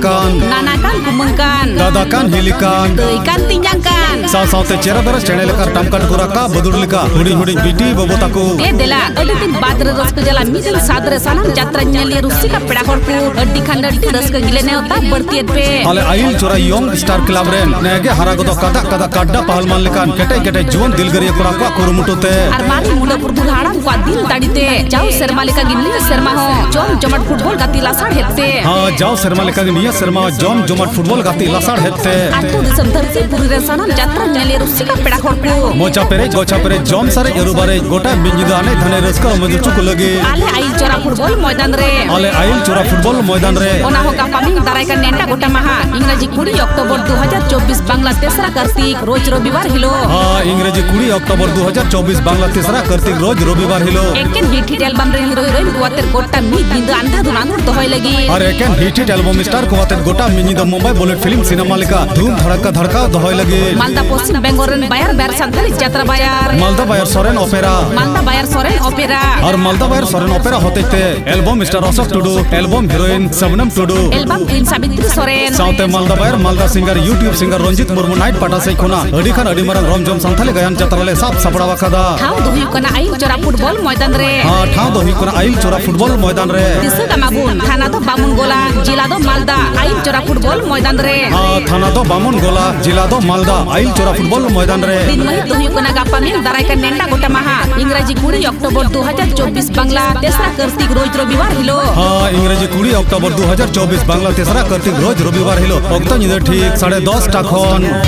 ᱠᱟᱱ, ᱱᱟᱱᱟ ᱠᱟᱱ, ᱠᱩᱢᱟᱹᱝ ᱠᱟᱱ, ᱫᱟᱫᱟ ᱠᱟᱱ, ᱦᱤᱞᱤ ᱠᱟᱱ, ᱫᱟᱹᱭ ᱠᱟᱱ, ᱛᱮᱧᱟᱝ ᱠᱟᱱ, ᱥᱟᱶ ᱥᱟᱶᱛᱮ ᱪᱮᱨᱟ ᱵᱮᱨᱟ ᱪᱮᱬᱮ ᱞᱮᱠᱟ ᱴᱟᱢᱠᱟᱴ ᱠᱚ ᱨᱟᱠᱟᱵ ᱵᱟᱹᱫᱩᱲ ᱞᱮᱠᱟ ᱦᱩᱰᱤᱧ ᱦᱩᱰᱤᱧ ᱵᱤᱴᱤ ᱵᱟᱹᱵᱩ ᱛᱟᱠᱚ᱾ ᱮ ᱫᱮᱞᱟ, ᱟᱹᱰᱤ ᱫᱤᱱ ᱵᱟᱫᱽ ᱨᱮ ᱨᱟᱹᱥᱠᱟᱹ ᱡᱟᱞᱟ ᱢᱤᱫ ᱫᱤᱱ ᱥᱟᱫᱽ ᱨᱮ ᱥᱟᱱᱟᱢ ᱡᱟᱛᱨᱟ ᱧᱮᱧᱮᱞᱤᱭᱟᱹ ᱨᱩᱥᱤᱠᱟ ᱯᱮᱲᱟ ᱦᱚᱲ ᱠᱚ, ᱟᱹᱰᱤ ᱠᱷᱟᱱ ᱟᱹᱰᱤ ᱨᱟᱹᱥᱠᱟᱹ ᱜᱮᱞᱮ ᱱᱮᱣᱛᱟ ᱵᱟᱹᱲᱛᱤᱭᱮᱫ ᱯᱮ᱾ ᱟᱞᱮ ᱟᱭᱤᱞ ᱪᱚᱨᱟ ᱭᱚᱝ ᱥᱴᱟᱨ ᱠᱞᱟᱵᱽ ᱨᱮᱱ ᱱᱮᱜᱮ ᱦᱟᱨᱟ ᱜᱚᱫᱚᱜ ᱠᱟᱫᱟ ᱠᱟᱫᱟ ᱠᱟᱰᱰᱟ ᱯᱟᱦᱞᱣᱟᱱ ᱞᱮᱠᱟᱱ ᱠᱮᱴᱮᱡ ᱠᱮᱴᱮᱡ ᱡᱩᱣᱟᱹᱱ ᱫᱤᱞᱜᱟᱹᱨᱤᱭᱟᱹ ᱠᱚᱲᱟ ᱠᱚᱣᱟᱜ ᱠᱩᱨᱩᱢᱩᱴᱩ ᱛᱮ ᱟᱨ ᱢᱟᱨᱮ ᱢᱩᱰᱟᱹ ᱯᱩᱨᱩᱫᱷᱩᱞ ᱦᱟᱲᱟᱢ ᱠᱚᱣᱟᱜ ᱫᱤᱞ ᱫᱟᱲᱮ ᱛᱮ ᱡᱟᱣ ᱥᱮᱨᱢᱟ ᱞᱮᱠᱟ ᱜᱮ ᱱᱤᱭᱟᱹ ᱥᱮᱨᱢᱟ ᱦᱚᱸ ᱡᱚᱢ ᱡᱚᱢᱟᱴ ᱯᱷᱩᱴᱵᱚᱞ ᱜᱟᱛᱮ ᱞᱟᱥᱟᱲ ᱦᱮᱫ ᱛᱮ᱾ ᱦᱮᱸ, ᱡᱟᱣ ᱥᱮᱨᱢᱟ ᱞᱮᱠᱟ ᱜᱮ ᱱᱤᱭᱟᱹ ᱥᱮᱨᱢᱟ ᱦᱚᱸ ᱡᱚᱢ ᱡᱚᱢᱟᱴ ᱯᱷᱩᱴᱵᱚᱞ ᱜᱟᱛᱮ ᱞᱟᱥᱟᱲ ᱦᱮᱫ ᱛᱮ᱾ ᱟᱹᱛᱩ ᱫᱤᱥᱚᱢ ᱫᱷᱟᱹᱨᱛᱤ ᱯᱩᱨᱤ ᱨᱮ ᱥᱟᱱᱟᱢ ᱡᱟᱛᱨᱟ ᱧᱮᱞᱤᱭᱟᱹ ᱨᱩᱥᱤᱠᱟ ᱯᱮᱲᱟ ᱦᱚᱲ ᱠᱚ᱾ ᱢᱚᱪᱟ ᱯᱮᱨᱮᱡ, ᱜᱚᱪᱷᱟ ᱯᱮᱨᱮᱡ, ᱡᱚᱢ ᱥᱟᱨᱮᱡ, ᱟᱹᱨᱩ ᱵᱟᱨᱮᱡ, ᱜᱚᱴᱟ ᱢᱤᱫ ᱧᱤᱫᱟᱹ ᱟᱱᱮᱡ ᱫᱷᱟᱱᱮᱡ ᱨᱟᱹᱥᱠᱟᱹ ᱨᱚᱢᱚᱡᱽ ᱦᱚᱪᱚ ᱠᱚ ᱞᱟᱹᱜᱤᱫ᱾ ᱟᱞᱮ ᱟᱭᱤᱞ ᱪᱚᱨᱟ ᱯᱷᱩᱴᱵᱚᱞ ᱢᱚᱭᱫᱟᱱ ᱨᱮ᱾ ᱟᱞᱮ ᱟᱭᱤᱞ ᱪᱚᱨᱟ ᱯᱷᱩᱴᱵᱚᱞ ᱢᱚᱭᱫᱟᱱ ᱨᱮ᱾ ᱚᱱᱟ ᱦᱚᱸ ᱜᱟᱯᱟ ᱢᱮᱭᱟᱝ ᱫᱟᱨᱟᱭ ᱠᱟᱱ ᱱᱮᱰᱟ ᱜᱚᱴᱟ ᱢᱟᱦᱟ, ᱤᱝᱨᱟᱡᱤ ᱠᱩᱲᱤ ᱚᱠᱴᱳᱵᱚᱨ ᱫᱩ ᱦᱟᱡᱟᱨ ᱪᱚᱵᱵᱤᱥ, ᱵᱟᱝᱞᱟ ᱛᱮᱥᱨᱟ ᱠᱟᱨᱛᱤᱠ, ᱨᱳᱡᱽ ᱨᱚᱵᱤᱵᱟᱨ ᱦᱤᱞᱳᱜ᱾ ᱦᱮᱸ, ᱤᱝᱨᱮᱡᱤ ᱠᱩᱲᱤ ᱚᱠᱴᱳᱵᱚᱨ ᱫᱩ ᱦᱟᱡᱟᱨ ᱪᱚᱵᱵᱤᱥ, ᱵᱟᱝᱞᱟ ᱛᱮᱥᱨᱟ ᱠᱟᱨᱛᱤᱠ, ᱨᱳᱡᱽ ᱨᱚᱵᱤᱵᱟᱨ ᱦᱤᱞᱳᱜ᱾ ᱮᱠᱮᱱ hit hit album ᱨᱮᱱ ᱦᱤᱨᱳ ᱦᱤᱨᱳᱭᱤᱱ ᱠᱚ ᱟᱛᱮ ᱜᱚᱴᱟ ᱢᱤᱫ ᱧᱤᱫᱟᱹ ᱟᱱᱫᱷᱟ ᱫᱷᱩᱱ ᱟᱸᱫᱳᱲ ᱫᱚᱦᱚᱭ ᱞᱟᱹᱜᱤᱫ᱾ ᱟᱨ ᱮᱠᱮᱱ hit hit album star ᱠᱚ ᱟᱛᱮ ᱜᱚᱴᱟ ᱢᱤᱫ ᱧᱤᱫᱟᱹ ᱢᱩᱢᱵᱟᱭ ᱵᱩᱞᱮᱴ ᱯᱷᱤᱞᱢ ᱥᱤᱱᱮᱢᱟ ᱞᱮᱠᱟ ᱫᱷᱩᱢ ᱫᱷᱟᱲᱟᱠᱟ ᱫᱷᱟᱲᱠᱟᱣ ᱫᱚᱦᱚᱭ ᱞᱟᱹᱜᱤᱫ᱾ ᱢᱟᱞᱫᱟ ᱯᱚᱥᱪᱤᱢ ᱵᱮᱝᱜᱚᱞ ᱨᱮᱱ ᱵᱟᱭᱟᱨ ᱵᱟᱭᱟᱨ ᱥᱟᱱᱛᱟᱲᱤ ᱡᱟᱛᱨᱟ ᱵᱟᱭᱟᱨ᱾ ᱢᱟᱞᱫᱟ ᱵᱟᱭᱟᱨ ᱥᱚᱨᱮᱱ ᱚᱯᱮᱨᱟ᱾ ᱢᱟᱞᱫᱟ ᱵᱟᱭᱟᱨ ᱥᱚᱨᱮᱱ ᱚᱯᱮᱨᱟ᱾ ᱟᱨ ᱢᱟᱞᱫᱟ ᱵᱟᱭᱟᱨ ᱥᱚᱨᱮᱱ ᱚᱯᱮᱨᱟ ᱦᱚᱛᱮᱡ ᱛᱮ album star ᱚᱥᱳᱠ ᱴᱩᱰᱩ, album heroine ᱥᱚᱵᱱᱚᱢ ᱴᱩᱰᱩ, album queen ᱥᱟᱵᱤᱛᱨᱤ ᱥᱚᱨᱮᱱ᱾ ᱥᱟᱶᱛᱮ ᱢᱟᱞᱫᱟ ᱵᱟᱭᱟᱨ ᱢᱟᱞᱫᱟ singer YouTube singer Ranjit Murmu night ᱯᱟᱦᱴᱟ ᱥᱮᱫ ᱠᱷᱚᱱᱟᱜ ᱟᱹᱰᱤ ᱠᱷᱟᱱ ᱟᱹᱰᱤ ᱢᱟᱨᱟᱝ ᱨᱚᱢ ᱡᱚᱢ ᱥᱟᱱᱛᱟᱞᱤ ᱜᱟᱭᱟᱱ ᱡᱟᱛᱨᱟ ᱞᱮ ᱥᱟᱵ ᱥᱟᱯᱲᱟᱣ ᱟᱠᱟᱫᱟ᱾ ᱴᱷᱟᱶ ᱫᱚ ᱦᱩᱭᱩᱜ ᱠᱟᱱᱟ ᱟᱭᱤᱞ ᱪᱚᱨᱟ ᱯᱷᱩᱴᱵᱚᱞ ᱢᱚᱭᱫᱟᱱ ᱨᱮ᱾ ᱦᱮᱸ, ᱴᱷᱟᱶ ᱫᱚ ᱦᱩᱭᱩᱜ ᱠᱟᱱᱟ ᱟᱭᱤᱞ ᱪᱚᱨᱟ ᱯᱷᱩᱴᱵᱚᱞ ᱢᱚᱭᱫᱟᱱ ᱨᱮ᱾ ᱫᱤᱥᱟᱹ ᱠᱟᱜ ᱢᱟᱵᱚᱱ, ᱛᱷᱟᱱᱟ ᱫᱚ ᱵᱟᱢᱩᱱ ᱜᱚᱞᱟ, ᱡᱮᱞᱟ ᱫᱚ ᱢᱟᱞᱫᱟ, ᱟᱭᱤᱞ ᱪᱚᱨᱟ ᱯᱷᱩᱴᱵᱚᱞ ᱢᱚᱭᱫᱟᱱ ᱨᱮ᱾ ᱦᱮᱸ, ᱛᱷᱟᱱᱟ ᱫᱚ ᱵᱟᱢᱩᱱ ᱜᱚᱞᱟ, ᱡᱮᱞᱟ ᱫᱚ ᱢᱟᱞᱫᱟ, ᱟᱭᱤᱞ ᱪᱚᱨᱟ ᱯᱷᱩᱴᱵᱚᱞ ᱢᱚᱭᱫᱟᱱ ᱨᱮ᱾ ᱫᱤᱱ ᱢᱟᱹᱦᱤᱛ ᱫᱚ ᱦᱩᱭᱩᱜ ᱠᱟᱱᱟ ᱜᱟᱯᱟ ᱢᱮᱭᱟᱝ ᱫᱟᱨᱟᱭ ᱠᱟᱱ ᱱᱮᱰᱟ ᱜᱚᱴᱟ ᱢᱟᱦᱟ, ᱤᱝᱨᱟᱡᱤ ᱠᱩᱲᱤ ᱚᱠᱴᱳᱵᱚᱨ ᱫᱩ ᱦᱟᱡᱟᱨ ᱪᱚᱵᱵᱤᱥ, ᱵᱟᱝᱞᱟ ᱛᱮᱥᱨᱟ ᱠᱟᱨᱛᱤᱠ, ᱨᱳᱡᱽ ᱨᱚᱵᱤᱵᱟᱨ ᱦᱤᱞᱳᱜ᱾ ᱦᱮᱸ, ᱤᱝᱨᱮᱡᱤ ᱠᱩᱲᱤ ᱚᱠᱴᱳᱵᱚᱨ ᱫᱩ ᱦᱟᱡᱟᱨ ᱪᱚᱵᱵᱤᱥ, ᱵᱟᱝᱞᱟ ᱛᱮᱥᱨᱟ ᱠᱟᱨᱛᱤᱠ, ᱨᱳᱡᱽ ᱨᱚᱵᱤᱵᱟᱨ ᱦᱤᱞᱳᱜ, ᱚᱠᱛᱚ ᱧᱤᱫᱟᱹ ᱴᱷᱤᱠ ᱥᱟᱲᱮ ᱫᱚᱥ ᱴᱟ ᱠᱷᱚᱱ᱾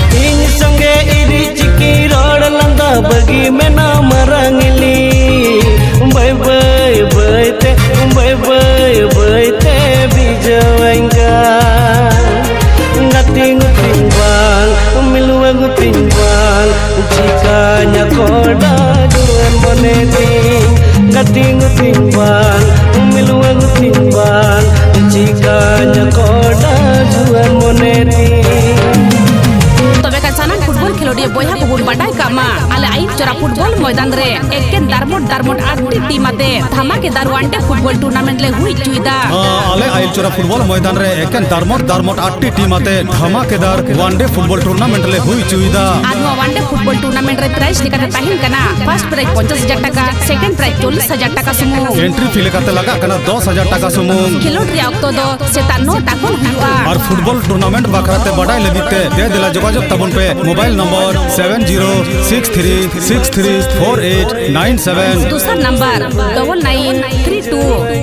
ᱤᱧ ᱥᱚᱸᱜᱮ ᱤᱨᱤᱡ ᱪᱤᱠᱤ ᱨᱚᱲ ᱞᱟᱸᱫᱟ ᱵᱟᱹᱜᱤ ᱢᱮᱱᱟ ᱢᱟᱨᱟᱝ ᱤᱞᱤ᱾ ᱵᱟᱹᱭ ᱵᱟᱹᱭ ᱵᱟᱹᱭ ᱛᱮ, ᱵᱟᱹᱭ ᱵᱟᱹᱭ ᱵᱟᱹᱭ ᱛᱮ ᱵᱤᱡᱟᱹᱣᱟᱹᱧ ᱠᱟᱱ᱾ ᱜᱟᱛᱮ ᱜᱩᱛᱤᱧ ᱵᱟᱝ, ᱢᱤᱞᱩᱣᱟᱹ ᱜᱩᱛᱤᱧ ᱵᱟᱝ, ᱪᱤᱠᱟᱹᱧ ᱟᱠᱚᱴᱟ ᱡᱩᱣᱟᱹᱱ ᱢᱚᱱᱮ ᱛᱤᱧ᱾ ᱜᱟᱛᱮ ᱜᱩᱛᱤᱧ ᱵᱟᱝ, ᱱᱚᱣᱟ ᱜᱩᱛᱤᱧ ᱵᱟᱝ ᱪᱤᱠᱟᱹᱧ ᱠᱚᱰᱟ ᱡᱩᱣᱟᱹᱱ ᱢᱚᱱᱮ ᱛᱤᱧ᱾ ᱛᱚᱵᱮ ᱠᱷᱟᱱ ᱥᱟᱱᱟᱢ ᱯᱷᱩᱴᱵᱚᱞ ᱠᱷᱮᱞᱳᱰᱤᱭᱟᱹ ᱵᱚᱭᱦᱟ ᱠᱚᱵᱚᱱ ᱵᱟᱰᱟᱭ ᱠᱟᱜ ᱢᱟ, ᱟᱞᱮ ᱟᱭᱤᱞ ᱪᱚᱨᱟ ᱯᱷᱩᱴᱵᱚᱞ ᱢᱚᱭᱫᱟᱱ ᱨᱮ ᱮᱠᱮᱱ ᱫᱟᱨᱢᱚᱴ ᱫᱟᱨᱢᱚᱴ ᱟᱴ ᱴᱤ ᱴᱤᱢ ᱟᱛᱮ ᱫᱷᱟᱢᱟᱠᱮᱫᱟᱨ ᱚᱣᱟᱱ ᱰᱮ ᱯᱷᱩᱴᱵᱚᱞ ᱴᱩᱨᱱᱟᱢᱮᱱᱴ ᱞᱮ ᱦᱩᱭ ᱦᱚᱪᱚᱭᱮᱫᱟ᱾ ᱦᱮᱸ, ᱟᱞᱮ ᱟᱭᱤᱞ ᱪᱚᱨᱟ ᱯᱷᱩᱴᱵᱚᱞ ᱢᱚᱭᱫᱟᱱ ᱨᱮ ᱮᱠᱮᱱ ᱫᱟᱨᱢᱚᱴ ᱫᱟᱨᱢᱚᱴ ᱟᱴ ᱴᱤ ᱴᱤᱢ ᱟᱛᱮ ᱫᱷᱟᱢᱟᱠᱮᱫᱟᱨ ᱚᱣᱟᱱ ᱰᱮ ᱯᱷᱩᱴᱵᱚᱞ ᱴᱩᱨᱱᱟᱢᱮᱱᱴ ᱞᱮ ᱦᱩᱭ ᱦᱚᱪᱚᱭᱮᱫᱟ᱾ ᱟᱨ ᱱᱚᱣᱟ ᱚᱣᱟᱱ ᱰᱮ ᱯᱷᱩᱴᱵᱚᱞ ᱴᱩᱨᱱᱟᱢᱮᱱᱴ ᱨᱮ ᱯᱨᱟᱭᱤᱡᱽ ᱞᱮᱠᱟᱛᱮ ᱛᱟᱦᱮᱱ ᱠᱟᱱᱟ ᱯᱷᱟᱨᱥᱴ ᱯᱨᱟᱭᱤᱡᱽ ᱯᱚᱧᱪᱟᱥ ᱦᱟᱡᱟᱨ ᱴᱟᱠᱟ, ᱥᱮᱠᱮᱱᱰ ᱯᱨᱟᱭᱤᱡᱽ ᱪᱚᱞᱞᱤᱥ ᱦᱟᱡᱟᱨ ᱴᱟᱠᱟ ᱥᱩᱢᱩᱝ᱾ ᱮᱱᱴᱨᱤ ᱯᱷᱤ ᱞᱮᱠᱟᱛᱮ ᱞᱟᱜᱟᱜ ᱠᱟᱱᱟ ᱫᱚᱥ ᱦᱟᱡᱟᱨ ᱴᱟᱠᱟ ᱥᱩᱢᱩᱝ᱾ ᱠᱷᱮᱞᱳᱰ ᱨᱮᱭᱟᱜ ᱚᱠᱛᱚ ᱫᱚ ᱥᱮᱛᱟᱜ ᱱᱚ ᱴᱟ ᱠᱷᱚᱱ ᱦᱩᱭᱩᱜᱼᱟ᱾ ᱟᱨ ᱯᱷᱩᱴᱵᱚᱞ ᱴᱩᱨᱱᱟᱢᱮᱱᱴ ᱵᱟᱠᱷᱨᱟ ᱛᱮ ᱵᱟᱰᱟᱭ ᱞᱟᱹᱜᱤᱫ ᱛᱮ ᱫᱮ ᱫᱮᱞᱟ ᱡᱳᱜᱟᱡᱳᱜᱽ ᱛᱟᱵᱚᱱ ᱯᱮ mobile number seven zero six three six three four eight nine seven. ᱫᱚᱥᱟᱨ number double nine three two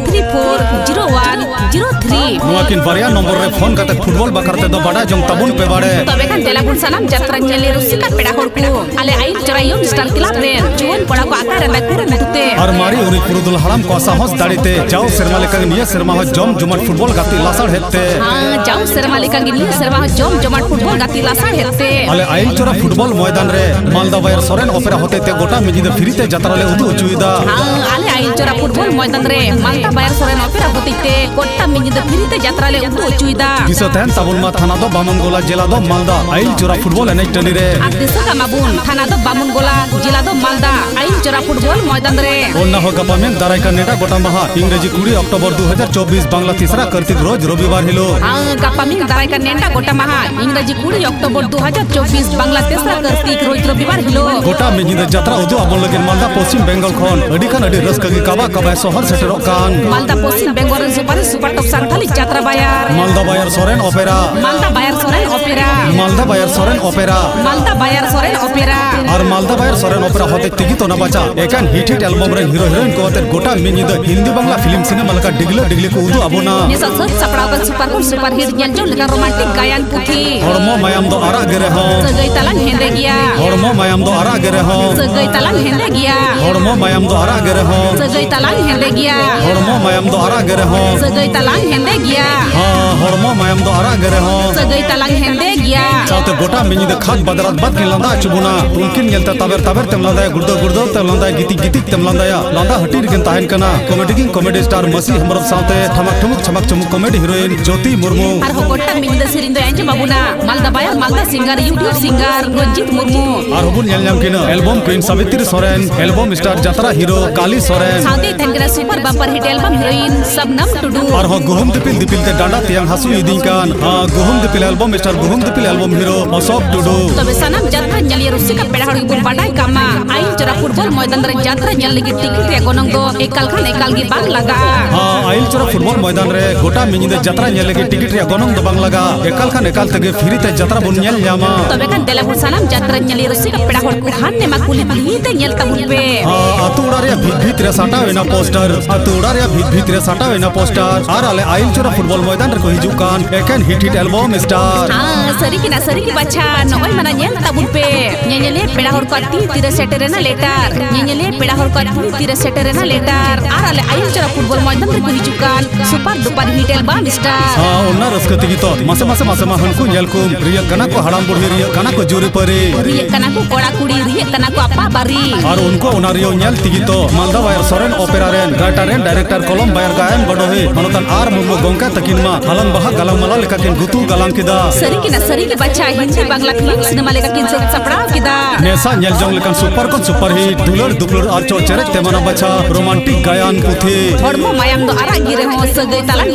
three four zero one zero three. ᱱᱚᱣᱟ ᱠᱤᱱ ᱵᱟᱨᱭᱟ ᱱᱚᱢᱵᱚᱨ ᱨᱮ ᱯᱷᱳᱱ ᱠᱟᱛᱮ ᱯᱷᱩᱴᱵᱚᱞ ᱵᱟᱠᱷᱨᱟ ᱛᱮᱫᱚ ᱵᱟᱰᱟᱭ ᱡᱚᱝ ᱛᱟᱵᱚᱱ ᱯᱮ ᱵᱟᱲᱮ᱾ ᱛᱚᱵᱮ ᱠᱷᱟᱱ ᱫᱮᱞᱟ ᱵᱚᱱ ᱥᱟᱱᱟᱢ ᱡᱟᱛᱨᱟ ᱧᱮᱞ ᱨᱩᱥᱤᱠᱟ ᱯᱮᱲᱟ ᱦᱚᱲ ᱠᱚ ᱟᱞᱮ ᱟᱭᱤᱞ ᱪᱚᱨᱟ ᱭᱚᱝ ᱥᱴᱟᱨ ᱠᱞᱟᱵᱽ ᱨᱮᱱ ᱡᱩᱣᱟᱹᱱ ᱠᱚᱲᱟ ᱠᱚ ᱟᱠᱟ ᱨᱮᱱᱟᱜ ᱠᱩᱨᱩᱢᱩᱴᱩ ᱛᱮ᱾ ᱟᱨ ᱢᱟᱨᱮ ᱩᱨᱤᱡ ᱯᱩᱨᱩᱫᱷᱩᱞ ᱦᱟᱲᱟᱢ ᱠᱚᱣᱟᱜ ᱥᱟᱦᱚᱥ ᱫᱟᱲᱮ ᱛᱮ ᱡᱟᱣ ᱥᱮᱨᱢᱟ ᱞᱮᱠᱟ ᱜᱮ ᱱᱤᱭᱟᱹ ᱥᱮᱨᱢᱟ ᱦᱚᱸ ᱡᱚᱢ ᱡᱚᱢᱟᱴ ᱯᱷᱩᱴᱵᱚᱞ ᱜᱟᱛᱮ ᱞᱟᱥᱟᱲᱦᱮᱫ ᱛᱮ᱾ ᱦᱮᱸ, ᱡᱟᱣ ᱥᱮᱨᱢᱟ ᱞᱮᱠᱟ ᱜᱮ ᱱᱤᱭᱟᱹ ᱥᱮᱨᱢᱟ ᱦᱚᱸ ᱡᱚᱢ ᱡᱚᱢᱟᱴ ᱯᱷᱩᱴᱵᱚᱞ ᱜᱟᱛᱮ ᱞᱟᱥᱟᱲᱦᱮᱫ ᱛᱮ᱾ ᱟᱞᱮ ᱟᱭᱤᱞ ᱪᱚᱨᱟ ᱯᱷᱩᱴᱵᱚᱞ ᱢᱚᱭᱫᱟᱱ ᱨᱮ ᱢᱟᱞᱫᱟ ᱵᱟᱭᱟᱨ ᱥᱚᱨᱮᱱ ᱚᱯᱮᱨᱟ ᱦᱚᱛᱮᱡ ᱛᱮ ᱜᱚᱴᱟ ᱢᱤᱫ ᱧᱤᱫᱟᱹ ᱯᱷᱤᱨᱤ ᱛᱮ ᱡᱟᱛᱨᱟ ᱞᱮ ᱩᱫᱩᱜ ᱦᱚᱪᱚᱭᱮᱫᱟ᱾ ᱦᱮᱸ, ᱟᱞᱮ ᱟᱭᱤᱞ ᱪᱚᱨᱟ ᱯᱷᱩᱴᱵᱚᱞ ᱢᱚᱭᱫᱟᱱ ᱨᱮ ᱢᱟᱞᱫᱟ ᱵᱟᱭᱟᱨ ᱥᱚᱨᱮᱱ ᱚᱯᱮᱨᱟ ᱦᱚᱛᱮᱡ ᱛᱮ ᱜᱚᱴᱟ ᱢᱤᱫ ᱧᱤᱫᱟᱹ ᱯᱷᱤᱨᱤ ᱛᱮ ᱡᱟᱛᱨᱟ ᱞᱮ ᱩᱫᱩᱜ ᱦᱚᱪᱚᱭᱮᱫᱟ᱾ ᱫᱤᱥᱟᱹ ᱛᱟᱦᱮᱱ ᱛᱟᱵᱚᱱ ᱢᱟ, ᱛᱷᱟᱱᱟ ᱫᱚ ᱵᱟᱢᱚᱱ ᱜᱚᱞᱟ, ᱡᱮᱞᱟ ᱫᱚ ᱢᱟᱞᱫᱟ᱾ ᱟᱭᱤᱞ ᱪᱚᱨᱟ ᱯᱷᱩᱴᱵᱚᱞ ᱮᱱᱮᱡ ᱴᱟᱺᱰᱤ ᱨᱮ᱾ ᱟᱨ ᱫᱤᱥᱟᱹ ᱠᱟᱜ ᱢᱟᱵᱚᱱ, ᱛᱷᱟᱱᱟ ᱫᱚ ᱵᱟᱢᱚᱱ ᱜᱚᱞᱟ, ᱡᱮᱞᱟ ᱫᱚ ᱢᱟᱞᱫᱟ᱾ ᱟᱭᱤᱞ ᱪᱚᱨᱟ ᱯᱷᱩᱴᱵᱚᱞ ᱢᱚᱭᱫᱟᱱ ᱨᱮ᱾ ᱚᱱᱟ ᱦᱚᱸ ᱜᱟᱯᱟ ᱢᱮᱭᱟᱝ ᱫᱟᱨᱟᱭ ᱠᱟᱱ ᱱᱮᱰᱟ ᱜᱚᱴᱟ ᱢᱟᱦᱟ, ᱤᱝᱨᱮᱡᱤ ᱠᱩᱲᱤ ᱚᱠᱴᱳᱵᱚᱨ ᱫᱩ ᱦᱟᱡᱟᱨ ᱪᱚᱵᱵᱤᱥ, ᱵᱟᱝᱞᱟ ᱛᱤᱥᱨᱟ ᱠᱟᱨᱛᱤᱠ, ᱨᱳᱡᱽ ᱨᱚᱵᱤᱵᱟᱨ ᱦᱤᱞᱳᱜ᱾ ᱦᱮᱸ, ᱜᱟᱯᱟ ᱢᱮᱭᱟᱝ ᱫᱟᱨᱟᱭ ᱠᱟᱱ ᱱᱮᱰᱟ ᱜᱚᱴᱟ ᱢᱟᱦᱟ, ᱤᱝᱨᱮᱡᱤ ᱠᱩᱲᱤ ᱚᱠᱴᱳᱵᱚᱨ ᱫᱩ ᱦᱟᱡᱟᱨ ᱪᱚᱵᱵᱤᱥ, ᱵᱟᱝᱞᱟ ᱛᱮᱥᱨᱟ ᱠᱟᱨᱛᱤᱠ, ᱨᱳᱡᱽ ᱨᱚᱵᱤᱵᱟᱨ ᱦᱤᱞᱳᱜ᱾ ᱜᱚᱴᱟ ᱢᱤᱫ ᱧᱤᱫᱟᱹ ᱡᱟᱛᱨᱟ ᱩᱫᱩᱜ ᱟᱵᱚᱱ ᱞᱟᱹᱜᱤᱫ ᱢᱟᱞᱫᱟ ᱯᱚᱥᱪᱤᱢ ᱵᱮᱝᱜᱚᱞ ᱠᱷᱚᱱ ᱟᱹᱰᱤ ᱠᱷᱟᱱ ᱟᱹᱰᱤ ᱨᱟᱹᱥᱠᱟᱹ ᱜᱮ ᱠᱟᱵᱟ ᱠᱟᱵᱟᱭ ᱥᱚᱦᱚᱨ ᱥᱮᱴᱮᱨᱚᱜ ᱠᱟᱱ᱾ ᱢᱟᱞᱫᱟ ᱯᱚᱥᱪᱤᱢ ᱵᱮᱝᱜᱚᱞ ᱨᱮᱱ ᱥᱩᱯᱟᱨ ᱥᱩᱯᱟᱨ ᱴᱚᱯ ᱥᱟᱱᱛᱟᱞᱤ ᱡᱟᱛᱨᱟ ᱵᱟᱭᱟᱨ᱾ ᱢᱟᱞᱫᱟ ᱵᱟᱭᱟᱨ ᱥᱚᱨᱮᱱ ᱚᱯᱮᱨᱟ᱾ ᱢᱟᱞᱫᱟ ᱵᱟᱭᱟᱨ ᱥᱚᱨᱮᱱ ᱚᱯᱮᱨᱟ᱾ ᱢᱟᱞᱫᱟ ᱵᱟᱭᱟᱨ ᱥᱚᱨᱮᱱ ᱚᱯᱮᱨᱟ᱾ ᱢᱟᱞᱫᱟ ᱵᱟᱭᱟᱨ ᱥᱚᱨᱮᱱ ᱚᱯᱮᱨᱟ᱾ ᱟᱨ ᱢᱟᱞᱫᱟ ᱵᱟᱭᱟᱨ ᱥᱚᱨᱮᱱ ᱚᱯᱮᱨᱟ ᱦᱚᱛᱮᱡ ᱛᱮᱜᱮ ᱛᱚ ᱚᱱᱟ ᱵᱟᱪᱟ ᱮᱠᱟᱱ ᱦᱤᱴ ᱦᱤᱴ ᱮᱞᱵᱚᱢ ᱨᱮᱱ ᱦᱤᱨᱳ ᱦᱤᱨᱳᱭᱤᱱ ᱠᱚ ᱟᱛᱮ ᱜᱚᱴᱟ ᱢᱤᱫ ᱧᱤᱫᱟᱹ ᱦᱤᱱᱫᱤ ᱵᱟᱝᱞᱟ ᱯᱷᱤᱞᱢ ᱥᱤᱱᱮᱢᱟ ᱞᱮᱠᱟ ᱰᱤᱜᱽᱞᱟᱹ ᱰᱤᱜᱽᱞᱤ ᱠᱚ ᱩᱫᱩᱜ ᱟᱵᱚᱱᱟ᱾ ᱱᱤᱥᱟ ᱥᱟᱹᱛ ᱥᱟᱯᱲᱟᱣ ᱠᱟᱱ ᱥᱩᱯᱟᱨ ᱜᱩᱰ ᱥᱩᱯᱟᱨ ᱦᱤᱴ ᱧᱮᱞ ᱡᱚᱝ ᱞᱮᱠᱟ ᱨᱳᱢᱟᱱᱴᱤᱠ ᱜᱟᱭᱟᱱ ᱯᱩᱛᱷᱤ᱾ ᱦᱚᱲᱢᱚ ᱢᱟᱭᱟᱢ ᱫᱚ ᱟᱨᱟᱜ ᱜᱮ ᱨᱮᱦᱚᱸ᱾ ᱥᱟᱹᱜᱟᱹᱭ ᱛᱟᱞᱟᱝ ᱦᱮᱸᱫᱮ ᱜᱮᱭᱟ᱾ ᱦᱚᱲᱢᱚ ᱢᱟᱭᱟᱢ ᱫᱚ ᱟᱨᱟᱜ ᱜᱮ ᱨᱮᱦᱚᱸ᱾ ᱥᱟᱹᱜᱟᱹᱭ ᱛᱟᱞᱟᱝ ᱦᱮᱸᱫᱮ ᱜᱮᱭᱟ᱾ ᱦᱚᱲᱢᱚ ᱢᱟᱭᱟᱢ ᱫᱚ ᱟᱨᱟᱜ ᱜᱮ ᱨᱮᱦᱚᱸ᱾ ᱥᱟᱹᱜᱟᱹᱭ ᱛᱟᱞᱟᱝ ᱦᱮᱸᱫᱮ ᱜᱮᱭᱟ᱾ ᱦᱚᱲᱢᱚ ᱢᱟᱭᱟᱢ ᱫᱚ ᱟᱨᱟᱜ ᱜᱮ ᱨᱮᱦᱚᱸ᱾ ᱥᱟᱹᱜᱟᱹᱭ ᱛᱟᱞᱟᱝ ᱦᱮᱸᱫᱮ ᱜᱮᱭᱟ᱾ ᱦᱚᱸ, ᱦᱚᱲᱢᱚ ᱢᱟᱭᱟᱢ ᱫᱚ ᱟᱨᱟᱜ ᱜᱮ ᱨᱮᱦᱚᱸ᱾ ᱥᱟᱹᱜᱟᱹᱭ ᱛᱟᱞᱟᱝ ᱦᱮᱸᱫᱮ ᱜᱮᱭᱟ᱾ ᱥᱟᱶᱛᱮ ᱜᱚᱴᱟ ᱢᱤᱫ ᱧᱤᱫᱟᱹ ᱠᱷᱟᱫᱽ ᱵᱟᱫᱽᱨᱟᱛ ᱵᱟᱫᱽ ᱠᱤᱱ ᱞᱟᱸᱫᱟ ᱦᱚᱪᱚ ᱵᱚᱱᱟ᱾ ᱩᱱᱠᱤᱱ ᱧᱮᱞᱛᱮ ᱛᱟᱵᱮᱨ ᱛᱟᱵᱮᱨ ᱛᱮᱢ ᱞᱟᱸᱫᱟᱭᱟ, ᱜᱩᱲᱫᱟᱹᱣ ᱜᱩᱲᱫᱟᱹᱣ ᱛᱮᱢ ᱞᱟᱸᱫᱟᱭᱟ, ᱜᱤᱛᱤᱡ ᱜᱤᱛᱤᱡ ᱛᱮᱢ ᱞᱟᱸᱫᱟᱭᱟ᱾ ᱞᱟᱸᱫᱟ ᱦᱟᱹᱴᱤᱧ ᱨᱮᱠᱤᱱ ᱛᱟᱦᱮᱱ ᱠᱟᱱᱟ ᱠᱚᱢᱮᱰᱤ ᱠᱤᱝ ᱠᱚᱢᱮᱰᱤ ᱥᱴᱟᱨ ᱢᱟᱹᱥᱤ ᱦᱮᱢᱵᱨᱚᱢ ᱥᱟᱶᱛᱮ ᱴᱷᱟᱢᱟᱠ ᱴᱷᱩᱢᱩᱠ ᱪᱷᱟᱢᱟᱠ ᱪᱩᱢᱩᱠ ᱠᱚᱢᱮᱰᱤ ᱦᱤᱨᱳᱭᱤᱱ ᱡᱳᱛᱤ ᱢᱩᱨᱢᱩ᱾ ᱟᱨᱦᱚᱸ ᱜᱚᱴᱟ ᱢᱤᱫ ᱧᱤᱫᱟᱹ ᱥᱮᱨᱮᱧ ᱫᱚᱭ ᱟᱸᱡᱚᱢ ᱟᱵᱚᱱᱟ ᱢᱟᱞᱫᱟ ᱵᱟᱭᱟᱨ ᱢᱟᱞᱫᱟ ᱥᱤᱝᱜᱟᱨ, ᱭᱩᱴᱤᱭᱩᱵᱽ ᱥᱤᱝᱜᱟᱨ ᱨᱚᱧᱡᱤᱛ ᱢᱩᱨᱢᱩ᱾ ᱟᱨᱦᱚᱸ ᱵᱚᱱ ᱧᱮᱞ ᱧᱟᱢ ᱠᱤᱱᱟ ᱮᱞᱵᱚᱢ ᱠᱩᱭᱤᱱ ᱥᱟᱵᱤᱛᱨᱤ ᱥᱚᱨᱮᱱ, ᱮᱞᱵᱚᱢ ᱥᱴᱟᱨ ᱡᱟᱛᱨᱟ ᱦᱤᱨᱳ ᱠᱟᱞᱤ ᱥᱚᱨᱮᱱ᱾ ᱥᱟᱶᱛᱮ ᱛᱟᱦᱮᱱ ᱠᱟᱱᱟ ᱥᱩᱯᱟᱨ ᱵᱟᱢᱯᱟᱨ ᱦᱤᱴ ᱮᱞᱵᱚᱢ ᱦᱤᱨᱳᱭᱤᱱ ᱥᱟᱵᱱᱟᱢ ᱴᱩᱰᱩ᱾ ᱟᱨᱦᱚᱸ ᱜᱩᱦᱩᱢ ᱫᱤᱯᱤᱞ ᱫᱤᱯᱤᱞ ᱛᱮ ᱰᱟᱸᱰᱟ ᱛᱮᱭᱟᱝ ᱦᱟᱹᱥᱩ ᱤᱫᱤᱧ ᱠᱟᱱ, ᱦᱟ, ᱜᱩᱦᱩᱢ ᱫᱤᱯᱤᱞ ᱮᱞᱵᱚᱢ ᱥᱴᱟᱨ ᱜᱩᱦᱩᱢ ᱫᱤᱯᱤᱞ ᱮᱞᱵᱚᱢ ᱦᱤᱨᱳ ᱚᱥᱳᱠ ᱴᱩᱰᱩ᱾ ᱛᱚᱵᱮ ᱥᱟᱱᱟᱢ ᱡᱟᱛᱨᱟ ᱧᱮᱞᱤᱭᱟᱹ ᱨᱩᱥᱤᱠᱟ ᱯᱮᱲᱟ ᱦᱚᱲ ᱜᱮᱵᱚᱱ ᱵᱟᱰᱟᱭ ᱠᱟᱜ ᱢᱟ, ᱟᱭᱤᱞ ᱪᱚᱨᱟ ᱯᱷᱩᱴᱵᱚᱞ ᱢᱚᱭᱫᱟᱱ ᱨᱮ ᱡᱟᱛᱨᱟ ᱧᱮᱞ ᱞᱟᱹᱜᱤᱫ ᱴᱤᱠᱤᱴ ᱨᱮᱭᱟᱜ ᱜᱚᱱᱚᱝ ᱫᱚ ᱮᱠᱟᱞ ᱠᱷᱟᱱ ᱮᱠᱟᱞ ᱜᱮ ᱵᱟᱝ ᱞᱟᱜᱟᱜᱼᱟ᱾ ᱦᱟ, ᱟᱭᱤᱞ ᱪᱚᱨᱟ ᱯᱷᱩᱴᱵᱚᱞ ᱢᱚᱭᱫᱟᱱ ᱨᱮ ᱜᱚᱴᱟ ᱢᱤᱫ ᱧᱤᱫᱟᱹ ᱡᱟᱛᱨᱟ ᱧᱮᱞ ᱞᱟᱹᱜᱤᱫ ᱴᱤᱠᱤᱴ ᱨᱮᱭᱟᱜ ᱜᱚᱱᱚᱝ ᱫᱚ ᱵᱟᱝ ᱞᱟᱜᱟᱜᱼᱟ, ᱮᱠᱟᱞ ᱠᱷᱟᱱ ᱮᱠᱟᱞ ᱛᱮᱜᱮ ᱯᱷᱤᱨᱤ ᱛᱮ ᱡᱟᱛᱨᱟ ᱵᱚᱱ ᱧᱮᱞ ᱧᱟᱢᱟ᱾ ᱛᱚᱵᱮ ᱠᱷᱟᱱ ᱫᱮᱞᱟ ᱵᱚᱱ ᱥᱟᱱᱟᱢ ᱡᱟᱛᱨᱟ ᱧᱮᱞᱤᱭᱟᱹ ᱨᱩᱥᱤᱠᱟ ᱯᱮᱲᱟ ᱦᱚᱲ ᱠᱚ ᱦᱟᱱ ᱱᱮᱢᱟ ᱠᱩᱞᱦᱤ ᱠᱩᱞᱦᱤ ᱛᱮ ᱧᱮᱞ ᱛᱟᱵᱚᱱ ᱯᱮ᱾ ᱦᱟ, ᱟᱹᱛᱩ ᱚᱲᱟᱜ ᱨᱮᱭᱟᱜ ᱵᱷᱤᱛ ᱵᱷᱤᱛ ᱨᱮ ᱥᱟᱴᱟᱣ ᱮᱱᱟ ᱯᱳᱥᱴᱟᱨ, ᱟᱹᱛᱩ ᱚᱲᱟᱜ ᱨᱮᱭᱟᱜ ᱵᱷᱤᱛ ᱵᱷᱤᱛ ᱨᱮ ᱥᱟᱴᱟᱣ ᱮᱱᱟ ᱯᱳᱥᱴᱟᱨ, ᱟᱨ ᱟᱞᱮ ᱟᱭᱤᱞ ᱪᱚᱨᱟ ᱯᱷᱩᱴᱵᱚᱞ ᱢᱚᱭᱫᱟᱱ ᱨᱮᱠᱚ ᱦᱤᱡᱩᱜ ᱠᱟᱱ ᱮᱠᱮᱱ ᱦᱤᱴ ᱦᱤᱴ ᱮᱞᱵᱚᱢ ᱥᱴᱟᱨ᱾ ᱦᱟ, ᱥᱟᱹᱨᱤ ᱠᱤ ᱱᱟ ᱥᱟᱹᱨᱤ ᱠᱤ ᱵᱟᱪᱷᱟ, ᱱᱚᱜᱼᱚᱭ ᱢᱟᱱᱟ ᱧᱮᱞ ᱛᱟᱵᱚᱱ ᱯᱮ᱾ ᱧᱮᱧᱮᱞᱤᱭᱟᱹ ᱯᱮᱲᱟ ᱦᱚᱲ ᱠᱚᱣᱟᱜ ᱛᱤ ᱛᱤᱨᱮ ᱥᱮᱴᱮᱨᱮᱱᱟ ᱞᱮᱴᱟᱨ, ᱧᱮᱧᱮᱞᱤᱭᱟᱹ ᱯᱮᱲᱟ ᱦᱚᱲ ᱠᱚᱣᱟᱜ ᱛᱤ ᱛᱤᱨᱮ ᱥᱮᱴᱮᱨᱮᱱᱟ ᱞᱮᱴᱟᱨ, ᱟᱨ ᱟᱞᱮ ᱟᱭᱤᱞ ᱪᱚᱨᱟ ᱯᱷᱩᱴᱵᱚᱞ ᱢᱚᱭᱫᱟᱱ ᱨᱮᱠᱚ ᱦᱤᱡᱩᱜ ᱠᱟᱱ super duper hit album star. ᱦᱟ, ᱚᱱᱟ ᱨᱟᱹᱥᱠᱟᱹ ᱛᱮᱜᱮ ᱛᱚ ᱢᱟᱥᱮ ᱢᱟᱥᱮ ᱢᱟᱥᱮ ᱢᱟ ᱦᱟᱹᱱᱠᱩ ᱧᱮᱞ ᱠᱚᱢ, ᱨᱤᱭᱟᱹᱜ ᱠᱟᱱᱟ ᱠᱚ ᱦᱟᱲᱟᱢ ᱵᱩᱲᱦᱤ, ᱨᱤᱭᱟᱹᱜ ᱠᱟᱱᱟ ᱠᱚ ᱡᱩᱨᱤᱯᱟᱹᱨᱤ᱾ ᱨᱤᱭᱟᱹᱜ ᱠᱟᱱᱟ ᱠᱚ ᱠᱚᱲᱟ ᱠᱩᱲᱤ, ᱨᱤᱭᱟᱹᱜ ᱠᱟᱱᱟ ᱠᱚ ᱟᱯᱟ ᱵᱟᱨᱤ᱾ ᱟᱨ ᱩᱱᱠᱩ ᱚᱱᱟ ᱨᱤᱭᱟᱹᱣ ᱧᱮᱞ ᱛᱮᱜᱮ ᱛᱚ ᱢᱟᱞᱫᱟ ᱵᱟᱭᱟᱨ ᱥᱚᱨᱮᱱ ᱚᱯᱮᱨᱟ ᱨᱮᱱ ᱨᱟᱭᱴᱟᱨ ᱨᱮᱱ ᱰᱟᱭᱨᱮᱠᱴᱚᱨ ᱠᱚᱞᱚᱢ ᱵᱟᱭᱟᱨ ᱜᱟᱭᱟᱱ ᱵᱟᱰᱚᱦᱤ ᱢᱟᱱᱚᱛᱟᱱ ᱟᱨ ᱢᱩᱨᱢᱩ ᱜᱚᱝᱠᱮ ᱛᱟᱹᱠᱤᱱ ᱢᱟ ᱦᱟᱞᱟᱝ ᱵᱟᱦᱟ ᱜᱟᱞᱟᱝ ᱢᱟᱞᱟ ᱞᱮᱠᱟ ᱠᱤᱱ ᱜᱩᱛᱩ ᱜᱟᱞᱟᱝ ᱠᱮᱫᱟ᱾ ᱥᱟᱹᱨᱤ ᱠᱤ ᱱᱟ ᱥᱟᱹᱨᱤ ᱠᱤ ᱵᱟᱪᱷᱟ, ᱦᱤᱱᱫᱤ ᱵᱟᱝᱞᱟ ᱯᱷᱤᱞᱢ ᱥᱤᱱᱮᱢᱟ ᱞᱮᱠᱟ ᱠᱤᱱ ᱥᱟᱹᱛ ᱥᱟᱯᱲᱟᱣ ᱠᱮᱫᱟ᱾ ᱱᱮᱥᱟ ᱧᱮᱞ ᱡᱚᱝ ᱞᱮᱠᱟᱱ ᱥᱩᱯᱟᱨ ᱠᱷᱚᱱ ᱥᱩᱯᱟᱨ ᱦᱤᱴ, ᱫᱩᱞᱟᱹᱲ ᱫᱩᱯᱞᱟᱹᱲ ᱟᱨ ᱪᱚ ᱪᱮᱨᱮᱡ ᱛᱮ ᱢᱟᱱᱟ ᱵᱟᱪᱷᱟ ᱨᱳᱢᱟᱱᱴᱤᱠ ᱜᱟᱭᱟᱱ ᱯᱩᱛᱷᱤ᱾ ᱦᱚᱲᱢᱚ ᱢᱟᱭᱟᱢ ᱫᱚ ᱟᱨᱟᱜ ᱜᱮ ᱨᱮᱦᱚᱸ ᱥᱟᱹᱜᱟᱹᱭ ᱛᱟᱞᱟᱝ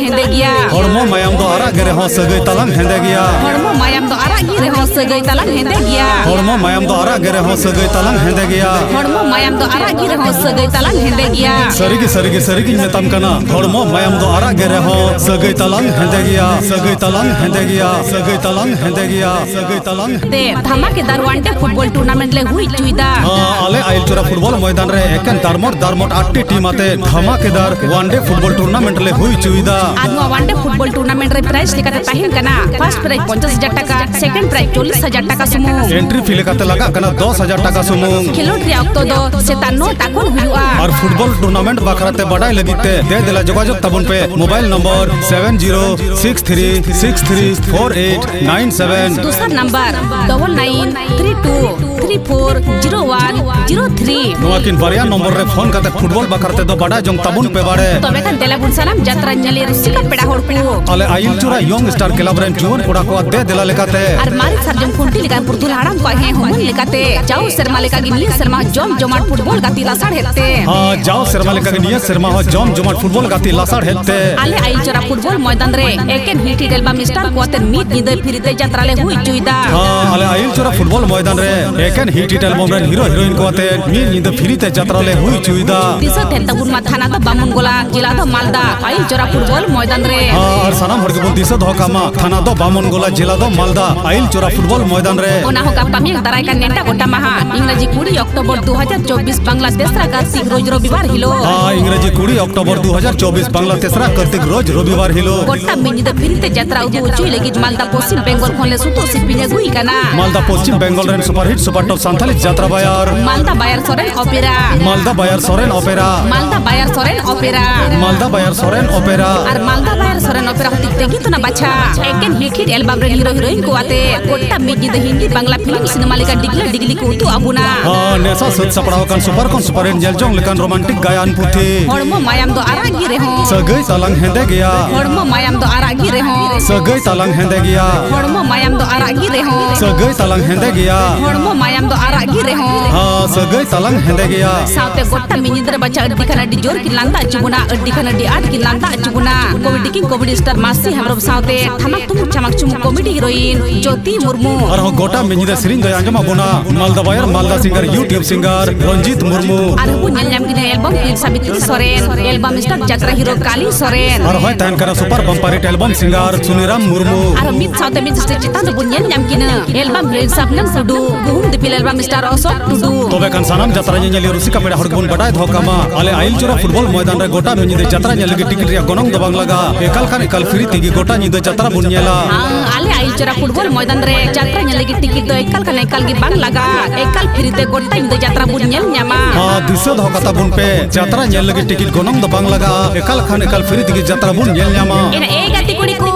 ᱦᱮᱸᱫᱮ ᱜᱮᱭᱟ᱾ ᱦᱚᱲᱢᱚ ᱢᱟᱭᱟᱢ ᱫᱚ ᱟᱨᱟᱜ ᱜᱮ ᱨᱮᱦᱚᱸ ᱥᱟᱹᱜᱟᱹᱭ ᱛᱟᱞᱟᱝ ᱦᱮᱸᱫᱮ ᱜᱮᱭᱟ᱾ ᱦᱚᱲᱢᱚ ᱢᱟᱭᱟᱢ ᱫᱚ ᱟᱨᱟᱜ ᱜᱮ ᱨᱮᱦᱚᱸ ᱥᱟᱹᱜᱟᱹᱭ ᱛᱟᱞᱟᱝ ᱦᱮᱸᱫᱮ ᱜᱮᱭᱟ᱾ ᱦᱚᱲᱢᱚ ᱢᱟᱭᱟᱢ ᱫᱚ ᱟᱨᱟᱜ ᱜᱮ ᱨᱮᱦᱚᱸ ᱥᱟᱹᱜᱟᱹᱭ ᱛᱟᱞᱟᱝ ᱦᱮᱸᱫᱮ ᱜᱮᱭᱟ᱾ ᱦᱚᱲᱢᱚ ᱢᱟᱭᱟᱢ ᱫᱚ ᱟᱨᱟᱜ ᱜᱮ ᱨᱮᱦᱚᱸ ᱥᱟᱹᱜᱟᱹᱭ ᱛᱟᱞᱟᱝ ᱦᱮᱸᱫᱮ ᱜᱮᱭᱟ᱾ ᱥᱟᱹᱨᱤᱜᱮ, ᱥᱟᱹᱨᱤᱜᱮ, ᱥᱟᱹᱨᱤᱜᱤᱧ ᱢᱮᱛᱟᱢ ᱠᱟᱱᱟ, ᱦᱚᱲᱢᱚ ᱢᱟᱭᱟᱢ ᱫᱚ ᱟᱨᱟᱜ ᱜᱮ ᱨᱮᱦᱚᱸ ᱥᱟᱹᱜᱟᱹᱭ ᱛᱟᱞᱟᱝ ᱦᱮᱸᱫᱮ ᱜᱮᱭᱟ, ᱥᱟᱹᱜᱟᱹᱭ ᱛᱟᱞᱟᱝ ᱦᱮᱸᱫᱮ ᱜᱮᱭᱟ, ᱥᱟᱹᱜᱟᱹᱭ ᱛᱟᱞᱟᱝ ᱦᱮᱸᱫᱮ ᱜᱮᱭᱟ, ᱥᱟᱹᱜᱟᱹᱭ ᱛᱟᱞᱟᱝ᱾ ᱛᱮ ᱫᱷᱟᱢᱟᱠᱮᱫᱟᱨ ᱚᱣᱟᱱ ᱰᱮ ᱯᱷᱩᱴᱵᱚᱞ ᱴᱩᱨᱱᱟᱢᱮᱱᱴ ᱞᱮ ᱦᱩᱭ ᱦᱚᱪᱚᱭᱮᱫᱟ᱾ ᱦᱟᱸ, ᱟᱞᱮ ᱟᱭᱤᱞ ᱪᱚᱨᱟ ᱯᱷᱩᱴᱵᱚᱞ ᱢᱚᱭᱫᱟᱱ ᱨᱮ ᱮᱠᱮᱱ ᱫᱟᱨᱢᱚᱴ ᱫᱟᱨᱢᱚᱴ ᱟᱴ ᱴᱤ ᱴᱤᱢ ᱟᱛᱮ ᱫᱷᱟᱢᱟᱠᱮᱫᱟᱨ ᱚᱣᱟᱱ ᱰᱮ ᱯᱷᱩᱴᱵᱚᱞ ᱴᱩᱨᱱᱟᱢᱮᱱᱴ ᱞᱮ ᱦᱩᱭ ᱦᱚᱪᱚᱭᱮᱫᱟ᱾ ᱟᱨ ᱱᱚᱣᱟ ᱚᱣᱟᱱ ᱰᱮ ᱯᱷᱩᱴᱵᱚᱞ ᱴᱩᱨᱱᱟᱢᱮᱱᱴ ᱨᱮ ᱯᱨᱟᱭᱤᱡᱽ ᱞᱮᱠᱟᱛᱮ ᱛᱟᱦᱮᱱ ᱠᱟᱱᱟ ᱯᱷᱟᱨᱥᱴ ᱯᱨᱟᱭᱤᱡᱽ ᱯᱚᱧᱪᱟᱥ ᱦᱟᱡᱟᱨ ᱴᱟᱠᱟ, ᱥᱮᱠᱮᱱᱰ ᱯᱨᱟᱭᱤᱡᱽ ᱪᱚᱞᱞᱤᱥ ᱦᱟᱡᱟᱨ ᱴᱟᱠᱟ ᱥᱩᱢᱩᱝ᱾ ᱮᱱᱴᱨᱤ ᱯᱷᱤ ᱞᱮᱠᱟᱛᱮ ᱞᱟᱜᱟᱜ ᱠᱟᱱᱟ ᱫᱚᱥ ᱦᱟᱡᱟᱨ ᱴᱟᱠᱟ ᱥᱩᱢᱩᱝ᱾ ᱠᱷᱮᱞᱳᱰ ᱨᱮᱭᱟᱜ ᱚᱠᱛᱚ ᱫᱚ ᱥᱮᱛᱟᱜ ᱱᱚ ᱴᱟ ᱠᱷᱚᱱ ᱦᱩᱭᱩᱜᱼᱟ᱾ ᱟᱨ ᱯᱷᱩᱴᱵᱚᱞ ᱴᱩᱨᱱᱟᱢᱮᱱᱴ ᱵᱟᱠᱷᱨᱟ ᱛᱮ ᱵᱟᱰᱟᱭ ᱞᱟᱹᱜᱤᱫ ᱛᱮ ᱫᱮ ᱫᱮᱞᱟ ᱡᱳᱜᱟᱡᱳᱜᱽ ᱛᱟᱵᱚᱱ ᱯᱮ mobile number seven zero six three six three four eight nine seven᱾ ᱫᱚᱥᱟᱨ number double nine three two three four zero one zero three᱾ ᱱᱚᱣᱟ ᱠᱤᱱ ᱵᱟᱨᱭᱟ ᱱᱚᱢᱵᱚᱨ ᱨᱮ ᱯᱷᱳᱱ ᱠᱟᱛᱮ ᱯᱷᱩᱴᱵᱚᱞ ᱵᱟᱠᱷᱨᱟ ᱛᱮᱫᱚ ᱵᱟᱰᱟᱭ ᱡᱚᱝ ᱛᱟᱵᱚᱱ ᱯᱮ ᱵᱟᱲᱮ᱾ ᱛᱚᱵᱮ ᱠᱷᱟᱱ ᱫᱮᱞᱟ ᱵᱚᱱ ᱥᱟᱱᱟᱢ ᱡᱟᱛᱨᱟ ᱧᱮᱞᱤ ᱨᱩᱥᱤᱠᱟ ᱯᱮᱲᱟ ᱦᱚᱲ ᱠᱚ᱾ ᱟᱞᱮ ᱟᱭᱤᱞ ᱪᱚᱨᱟ ᱭᱚᱝ ᱥᱴᱟᱨ ᱠᱞᱟᱵᱽ ᱨᱮᱱ ᱡᱩᱣᱟᱹᱱ ᱠᱚᱲᱟ ᱠᱚᱣᱟᱜ ᱫᱮ ᱫᱮᱞᱟ ᱞᱮᱠᱟᱛᱮ᱾ ᱟᱨ ᱢᱟᱨᱮ ᱥᱟᱨᱡᱚᱢ ᱠᱷᱩᱱᱴᱤ ᱞᱮᱠᱟᱱ ᱯᱩᱨᱩᱫᱷᱩᱞ ᱦᱟᱲᱟᱢ ᱠᱚᱣᱟᱜ ᱦᱮᱸ ᱦᱩᱢᱩᱱ ᱞᱮᱠᱟᱛᱮ ᱡᱟᱣ ᱥᱮᱨᱢᱟ ᱞᱮᱠᱟᱜᱮ ᱱᱤᱭᱟᱹ ᱥᱮᱨᱢᱟ ᱦᱚᱸ ᱡᱚᱢ ᱡᱚᱢᱟᱴ ᱯᱷᱩᱴᱵᱚᱞ ᱜᱟᱛᱮ ᱞᱟᱥᱟᱲᱦᱮᱫ ᱛᱮ᱾ ᱦᱮᱸ, ᱡᱟᱣ ᱥᱮᱨᱢᱟ ᱞᱮᱠᱟᱜᱮ ᱱᱤᱭᱟᱹ ᱥᱮᱨᱢᱟ ᱦᱚᱸ ᱡᱚᱢ ᱡᱚᱢᱟᱴ ᱯᱷᱩᱴᱵᱚᱞ ᱜᱟᱛᱮ ᱞᱟᱥᱟᱲᱦᱮᱫ ᱛᱮ᱾ ᱟᱞᱮ ᱟᱭᱤᱞ ᱪᱚᱨᱟ ᱯᱷᱩᱴᱵᱚᱞ ᱢᱚᱭᱫᱟᱱ ᱨᱮ ᱮᱠᱮᱱ ᱦᱤᱴ ᱦᱤᱴ ᱮᱞᱵᱟᱢ ᱥᱴᱟᱨ ᱠᱚ ᱟᱛᱮ ᱢᱤᱫ ᱧᱤᱫᱟᱹ ᱯᱷᱤᱨᱤ ᱛᱮ ᱡᱟᱛᱨᱟ ᱞᱮ ᱦᱩᱭ ᱦᱚᱪᱚᱭᱮᱫᱟ᱾ ᱦᱮᱸ, ᱟᱞᱮ ᱟᱭᱤᱞ ᱪᱚᱨᱟ ᱯᱷᱩᱴᱵᱚᱞ ᱢᱚᱭᱫᱟᱱ ᱨᱮ ᱮᱠᱮᱱ ᱦᱤᱴ ᱦᱤᱴ ᱮᱞᱵᱟᱢ ᱨᱮᱱ ᱦᱤᱨᱳ ᱦᱤᱨᱳᱭᱤᱱ ᱠᱚ ᱟᱛᱮ ᱢᱤᱫ ᱧᱤᱫᱟᱹ ᱯᱷᱤᱨᱤ ᱛᱮ ᱡᱟᱛᱨᱟ ᱞᱮ ᱦᱩᱭ ᱦᱚᱪᱚᱭᱮᱫᱟ᱾ ᱫᱤᱥᱟᱹ ᱛᱟᱦᱮᱱ ᱛᱟᱵᱚᱱ ᱢᱟ, ᱛᱷᱟᱱᱟ ᱫᱚ ᱵᱟᱢᱚᱱ ᱜᱚᱞᱟ, ᱡᱮᱞᱟ ᱫᱚ ᱢᱟᱞᱫᱟ, ᱟᱭᱤᱞ ᱪᱚᱨᱟ ᱯᱷᱩᱴᱵᱚᱞ ᱢᱚᱭᱫᱟᱱ ᱨᱮ᱾ ᱦᱮᱸ, ᱟᱨ ᱥᱟᱱᱟᱢ ᱦᱚᱲ ᱜᱮᱵᱚᱱ ᱫᱤᱥᱟᱹ ᱫᱚᱦᱚ ᱠᱟᱜ ᱢᱟ, ᱛᱷᱟᱱᱟ ᱫᱚ ᱵᱟᱢᱚᱱ ᱜᱚᱞᱟ, ᱡᱮᱞᱟ ᱫᱚ ᱢᱟᱞᱫᱟ, ᱟᱭᱤᱞ ᱪᱚᱨᱟ ᱯᱷᱩᱴᱵᱚᱞ ᱢᱚᱭᱫᱟᱱ ᱨᱮ᱾ ᱚᱱᱟ ᱦᱚᱸ ᱜᱟᱯᱟ ᱢᱮᱭᱟᱝ ᱫᱟᱨᱟᱭ ᱠᱟᱱ ᱱᱮᱰᱟ ᱜᱚᱴᱟ ᱢᱟᱦᱟ, ᱤᱝᱨᱟᱡᱤ ᱠᱩᱲᱤ ᱚᱠᱴᱳᱵᱚᱨ ᱫᱩ ᱦᱟᱡᱟᱨ ᱪᱚᱵᱵᱤᱥ, ᱵᱟᱝᱞᱟ ᱛᱮᱥᱨᱟ ᱠᱟᱨᱛᱤᱠ, ᱨᱳᱡᱽ ᱨᱚᱵᱤᱵᱟᱨ ᱦᱤᱞᱳᱜ᱾ ᱦᱮᱸ, ᱤᱝᱨᱟᱡᱤ ᱠᱩᱲᱤ ᱚᱠᱴᱳᱵᱚᱨ ᱫᱩ ᱦᱟᱡᱟᱨ ᱪᱚᱵᱵᱤᱥ, ᱵᱟᱝᱞᱟ ᱛᱮᱥᱨᱟ ᱠᱟᱨᱛᱤᱠ, ᱨᱳᱡᱽ ᱨᱚᱵᱤᱵᱟᱨ ᱦᱤᱞᱳᱜ᱾ ᱜᱚᱴᱟ ᱢᱤᱫ ᱧᱤᱫᱟᱹ ᱯᱷᱤᱨᱤ ᱛᱮ ᱡᱟᱛᱨᱟ ᱩᱫᱩᱜ ᱦᱚᱪᱚᱭ ᱞᱟᱹᱜᱤᱫ ᱢᱟᱞᱫᱟ ᱯᱚᱥᱪᱤᱢ ᱵᱮᱝᱜᱚᱞ ᱠᱷᱚᱱ ᱞᱮ ᱥᱩᱛᱩᱜ ᱥᱤᱞᱯᱤᱧ ᱟᱹᱜᱩᱭ ᱠᱟᱱᱟ᱾ ᱢᱟᱞᱫᱟ ᱯᱚᱥᱪᱤᱢ ᱵᱮᱝᱜᱚᱞ ᱨᱮᱱ ᱥᱩᱯᱟᱨᱦᱤᱴ ᱥᱩᱯᱟᱨ ᱴᱚᱯ ᱥᱟᱱᱛᱟᱞᱤ ᱡᱟᱛᱨᱟ ᱵᱟᱭᱟᱨ᱾ ᱢᱟᱞᱫᱟ ᱵᱟᱭᱟᱨ ᱥᱚᱨᱮᱱ ᱚᱯᱮᱨᱟ᱾ ᱢᱟᱞᱫᱟ ᱵᱟᱭᱟᱨ ᱥᱚᱨᱮᱱ ᱚᱯᱮᱨᱟ᱾ ᱢᱟᱞᱫᱟ ᱵᱟᱭᱟᱨ ᱥᱚᱨᱮᱱ ᱚᱯᱮᱨᱟ᱾ ᱢᱟᱞᱫᱟ ᱵᱟᱭᱟᱨ ᱥᱚᱨᱮᱱ ᱚᱯᱮᱨᱟ᱾ ᱟᱨ ᱢᱟᱞᱫᱟ ᱵᱟᱭᱟᱨ ᱥᱚᱨᱮᱱ ᱚᱯᱮᱨᱟ ᱦᱚᱛᱮᱡ ᱛᱮᱜᱮ ᱛᱚ ᱱᱟ ᱵᱟᱪᱷᱟ᱾ ᱮᱠᱮᱱ ᱦᱤᱴ ᱦᱤᱴ ᱮᱞᱵᱟᱢ ᱨᱮᱱ ᱦᱤᱨᱳ ᱦᱤᱨᱳᱭᱤᱱ ᱠᱚ ᱟᱛᱮ ᱜᱚᱴᱟ ᱢᱤᱫ ᱧᱤᱫᱟᱹ ᱦᱤᱱᱫᱤ ᱵᱟᱝᱞᱟ ᱯᱷᱤᱞᱢ ᱥᱤᱱᱮᱢᱟ ᱞᱮᱠᱟ ᱰᱤᱜᱽᱞᱟᱹ ᱰᱤᱜᱽᱞᱤ ᱠᱚ ᱩᱫᱩᱜ ᱟᱵᱚᱱᱟ᱾ ᱦᱚᱸ, ᱱᱮᱥᱟ ᱥᱟᱹᱛ ᱥᱟᱯᱲᱟᱣ ᱟᱠᱟᱱ ᱥᱩᱯᱟᱨ ᱠᱷᱚᱱ ᱥᱩᱯᱟᱨ ᱦᱤᱴ ᱧᱮᱞ ᱡᱚᱝ ᱞᱮᱠᱟᱱ ᱨᱳᱢᱟᱱᱴᱤᱠ ᱜᱟᱭᱟᱱ ᱯᱩᱛᱷᱤ᱾ ᱦᱚᱲᱢᱚ ᱢᱟᱭᱟᱢ ᱫᱚ ᱟᱨᱟᱜ ᱜᱮ ᱨᱮᱦᱚᱸ᱾ ᱥᱟᱹᱜᱟᱹᱭ ᱛᱟᱞᱟᱝ ᱦᱮᱸᱫᱮ ᱜᱮᱭᱟ᱾ ᱦᱚᱲᱢᱚ ᱢᱟᱭᱟᱢ ᱫᱚ ᱟᱨᱟᱜ ᱜᱮ ᱨᱮᱦᱚᱸ᱾ ᱥᱟᱹᱜᱟᱹᱭ ᱛᱟᱞᱟᱝ ᱦᱮᱸᱫᱮ ᱜᱮᱭᱟ᱾ ᱦᱚᱲᱢᱚ ᱢᱟᱭᱟᱢ ᱫᱚ ᱟᱨᱟᱜ ᱜᱮ ᱨᱮᱦᱚᱸ᱾ ᱥᱟᱹᱜᱟᱹᱭ ᱛᱟᱞᱟᱝ ᱦᱮᱸᱫᱮ ᱜᱮᱭᱟ᱾ ᱦᱚᱲᱢᱚ ᱢᱟᱭᱟᱢ ᱫᱚ ᱟᱨᱟᱜ ᱜᱮ ᱨᱮᱦᱚᱸ᱾ ᱦᱚᱸ, ᱥᱟᱹᱜᱟᱹᱭ ᱛᱟᱞᱟᱝ ᱦᱮᱸᱫᱮ ᱜᱮᱭᱟ᱾ ᱥᱟᱶᱛᱮ ᱜᱚᱴᱟ ᱢᱤᱫ ᱧᱤᱫᱟᱹ ᱨᱮ ᱵᱟᱪᱷᱟ ᱟᱹᱰᱤ ᱠᱷᱟᱱ ᱟᱹᱰᱤ ᱡᱳᱨ ᱠᱤᱱ ᱞᱟᱸᱫᱟ ᱦᱚᱪᱚ ᱵᱚᱱᱟ, ᱟᱹᱰᱤ ᱠᱷᱟᱱ ᱟᱹᱰᱤ ᱟᱸᱴ ᱠᱤᱱ ᱞᱟᱸᱫᱟ ᱦᱚᱪᱚ ᱵᱚᱱᱟ᱾ ᱠᱚᱢᱮᱰᱤ ᱠᱤᱝ ᱠᱚᱢᱮᱰᱤ ᱥᱴᱟᱨ ᱢᱟᱥᱤ ᱦᱮᱢᱵᱨᱚᱢ ᱥᱟᱶᱛᱮ ᱛᱷᱟᱢᱟᱠ ᱛᱷᱩᱢᱩᱠ ᱪᱷᱟᱢᱟᱠ ᱪᱷᱩᱢᱩᱠ ᱠᱚᱢᱮᱰᱤ ᱦᱤᱨᱳᱭᱤᱱ ᱡᱳᱛᱤ ᱢᱩᱨᱢᱩ᱾ ᱟᱨᱦᱚᱸ ᱜᱚᱴᱟ ᱢᱤᱫ ᱧᱤᱫᱟᱹ ᱥᱮᱨᱮᱧ ᱫᱚᱭ ᱟᱸᱡᱚᱢ ᱟᱵᱚᱱᱟ ᱢᱟᱞᱫᱟ ᱵᱟᱭᱟᱨ ᱢᱟᱞᱫᱟ ᱥᱤᱝᱜᱟᱨ, ᱭᱩᱴᱤᱭᱩᱵᱽ ᱥᱤᱝᱜᱟᱨ ᱨᱚᱧᱡᱤᱛ ᱢᱩᱨᱢᱩ᱾ ᱟᱨᱦᱚᱸ ᱵᱚᱱ ᱧᱮᱞ ᱧᱟᱢ ᱠᱤᱱᱟ album heroine Sabitri Soren, album star ᱡᱟᱛᱨᱟ ᱦᱤᱨᱳ ᱠᱟᱞᱤ ᱥᱚᱨᱮᱱ᱾ ᱟᱨ ᱦᱚᱸᱭ ᱛᱟᱦᱮᱱ ᱠᱟᱱᱟ ᱥᱩᱯᱟᱨ ᱵᱟᱢᱯᱟᱨ ᱦᱤᱴ ᱮᱞᱵᱟᱢ ᱥᱤᱝᱜᱟᱨ ᱥᱩᱱᱤᱨᱟᱢ ᱢᱩᱨᱢᱩ᱾ ᱟᱨᱦᱚᱸ ᱢᱤᱫ ᱥᱟᱶᱛᱮ ᱢᱤᱫ ᱥᱴᱮᱡ ᱪᱮᱛᱟᱱ ᱨᱮᱵᱚᱱ ᱧᱮᱞ ᱧᱟᱢ ᱠᱤᱱᱟ ᱮᱞᱵᱟᱢ ᱦᱤᱨᱳᱭᱤᱱ ᱥᱟᱵᱱᱟ ᱴᱩᱰᱩ, ᱜᱩᱦᱩᱢ ᱫᱤᱯᱤᱞ ᱮᱞᱵᱟᱢ ᱥᱴᱟᱨ ᱚᱥᱳᱠ ᱴᱩᱰᱩ᱾ ᱛᱚᱵᱮ ᱠᱷᱟᱱ ᱥᱟᱱᱟᱢ ᱡᱟᱛᱨᱟ ᱧᱮᱧᱮᱞᱤᱭᱟᱹ ᱨᱩᱥᱤᱠᱟ ᱯᱮᱲᱟ ᱦᱚᱲ ᱜᱮᱵᱚᱱ ᱵᱟᱰᱟᱭ ᱫᱚᱦᱚ ᱠᱟᱜ ᱢᱟ, ᱟᱞᱮ ᱟᱭᱤᱞ ᱪᱚᱨᱟ ᱯᱷᱩᱴᱵᱚᱞ ᱢᱚᱭᱫᱟᱱ ᱨᱮ ᱜᱚᱴᱟ ᱢᱤᱫ ᱧᱤᱫᱟᱹ ᱡᱟᱛᱨᱟ ᱧᱮᱞ ᱞᱟᱹᱜᱤᱫ ᱴᱤᱠᱤᱴ ᱨᱮᱭᱟᱜ ᱜᱚᱱᱚᱝ ᱫᱚ ᱵᱟᱝ ᱞᱟᱜᱟᱜᱼᱟ, ᱮᱠᱟᱞ ᱠᱷᱟᱱ ᱮᱠᱟᱞ ᱯᱷᱤᱨᱤ ᱛᱮᱜᱮ ᱜᱚᱴᱟ ᱧᱤᱫᱟᱹ ᱡᱟᱛᱨᱟ ᱵᱚᱱ ᱧᱮᱞᱟ᱾ ᱦᱟᱸ, ᱟᱞᱮ ᱟᱭᱤᱞ ᱪᱚᱨᱟ ᱯᱷᱩᱴᱵᱚᱞ ᱢᱚᱭᱫᱟᱱ ᱨᱮ ᱡᱟᱛᱨᱟ ᱧᱮᱞ ᱞᱟᱹᱜᱤᱫ ᱴᱤᱠᱤᱴ ᱫᱚ ᱮᱠᱟᱞ ᱠᱷᱟᱱ ᱮᱠᱟᱞ ᱜᱮ ᱵᱟᱝ ᱞᱟᱜᱟᱜᱼᱟ, ᱮᱠᱟᱞ ᱯᱷᱤᱨᱤ ᱛᱮ ᱜᱚᱴᱟ ᱧᱤᱫᱟᱹ ᱡᱟᱛᱨᱟ ᱵᱚᱱ ᱧᱮᱞ ᱧᱟᱢᱟ᱾ ᱦᱟᱸ, ᱫᱤᱥᱟᱹ ᱫᱚᱦᱚ ᱠᱟᱛᱟ ᱵᱚᱱ ᱯᱮ, ᱡᱟᱛᱨᱟ ᱧᱮᱞ ᱞᱟᱹᱜᱤᱫ ᱴᱤᱠᱤᱴ ᱜᱚᱱᱚᱝ ᱫᱚ ᱵᱟᱝ ᱞᱟᱜᱟᱜᱼᱟ, ᱮᱠᱟᱞ ᱠᱷᱟᱱ ᱮᱠᱟᱞ ᱯᱷᱤᱨᱤ ᱛᱮᱜᱮ ᱡᱟᱛᱨᱟ ᱵᱚᱱ ᱧᱮᱞ ᱧᱟᱢᱟ᱾ ᱮᱱᱟ ᱮ ᱜᱟᱛᱮ ᱠᱩᱲᱤ ᱠᱚ,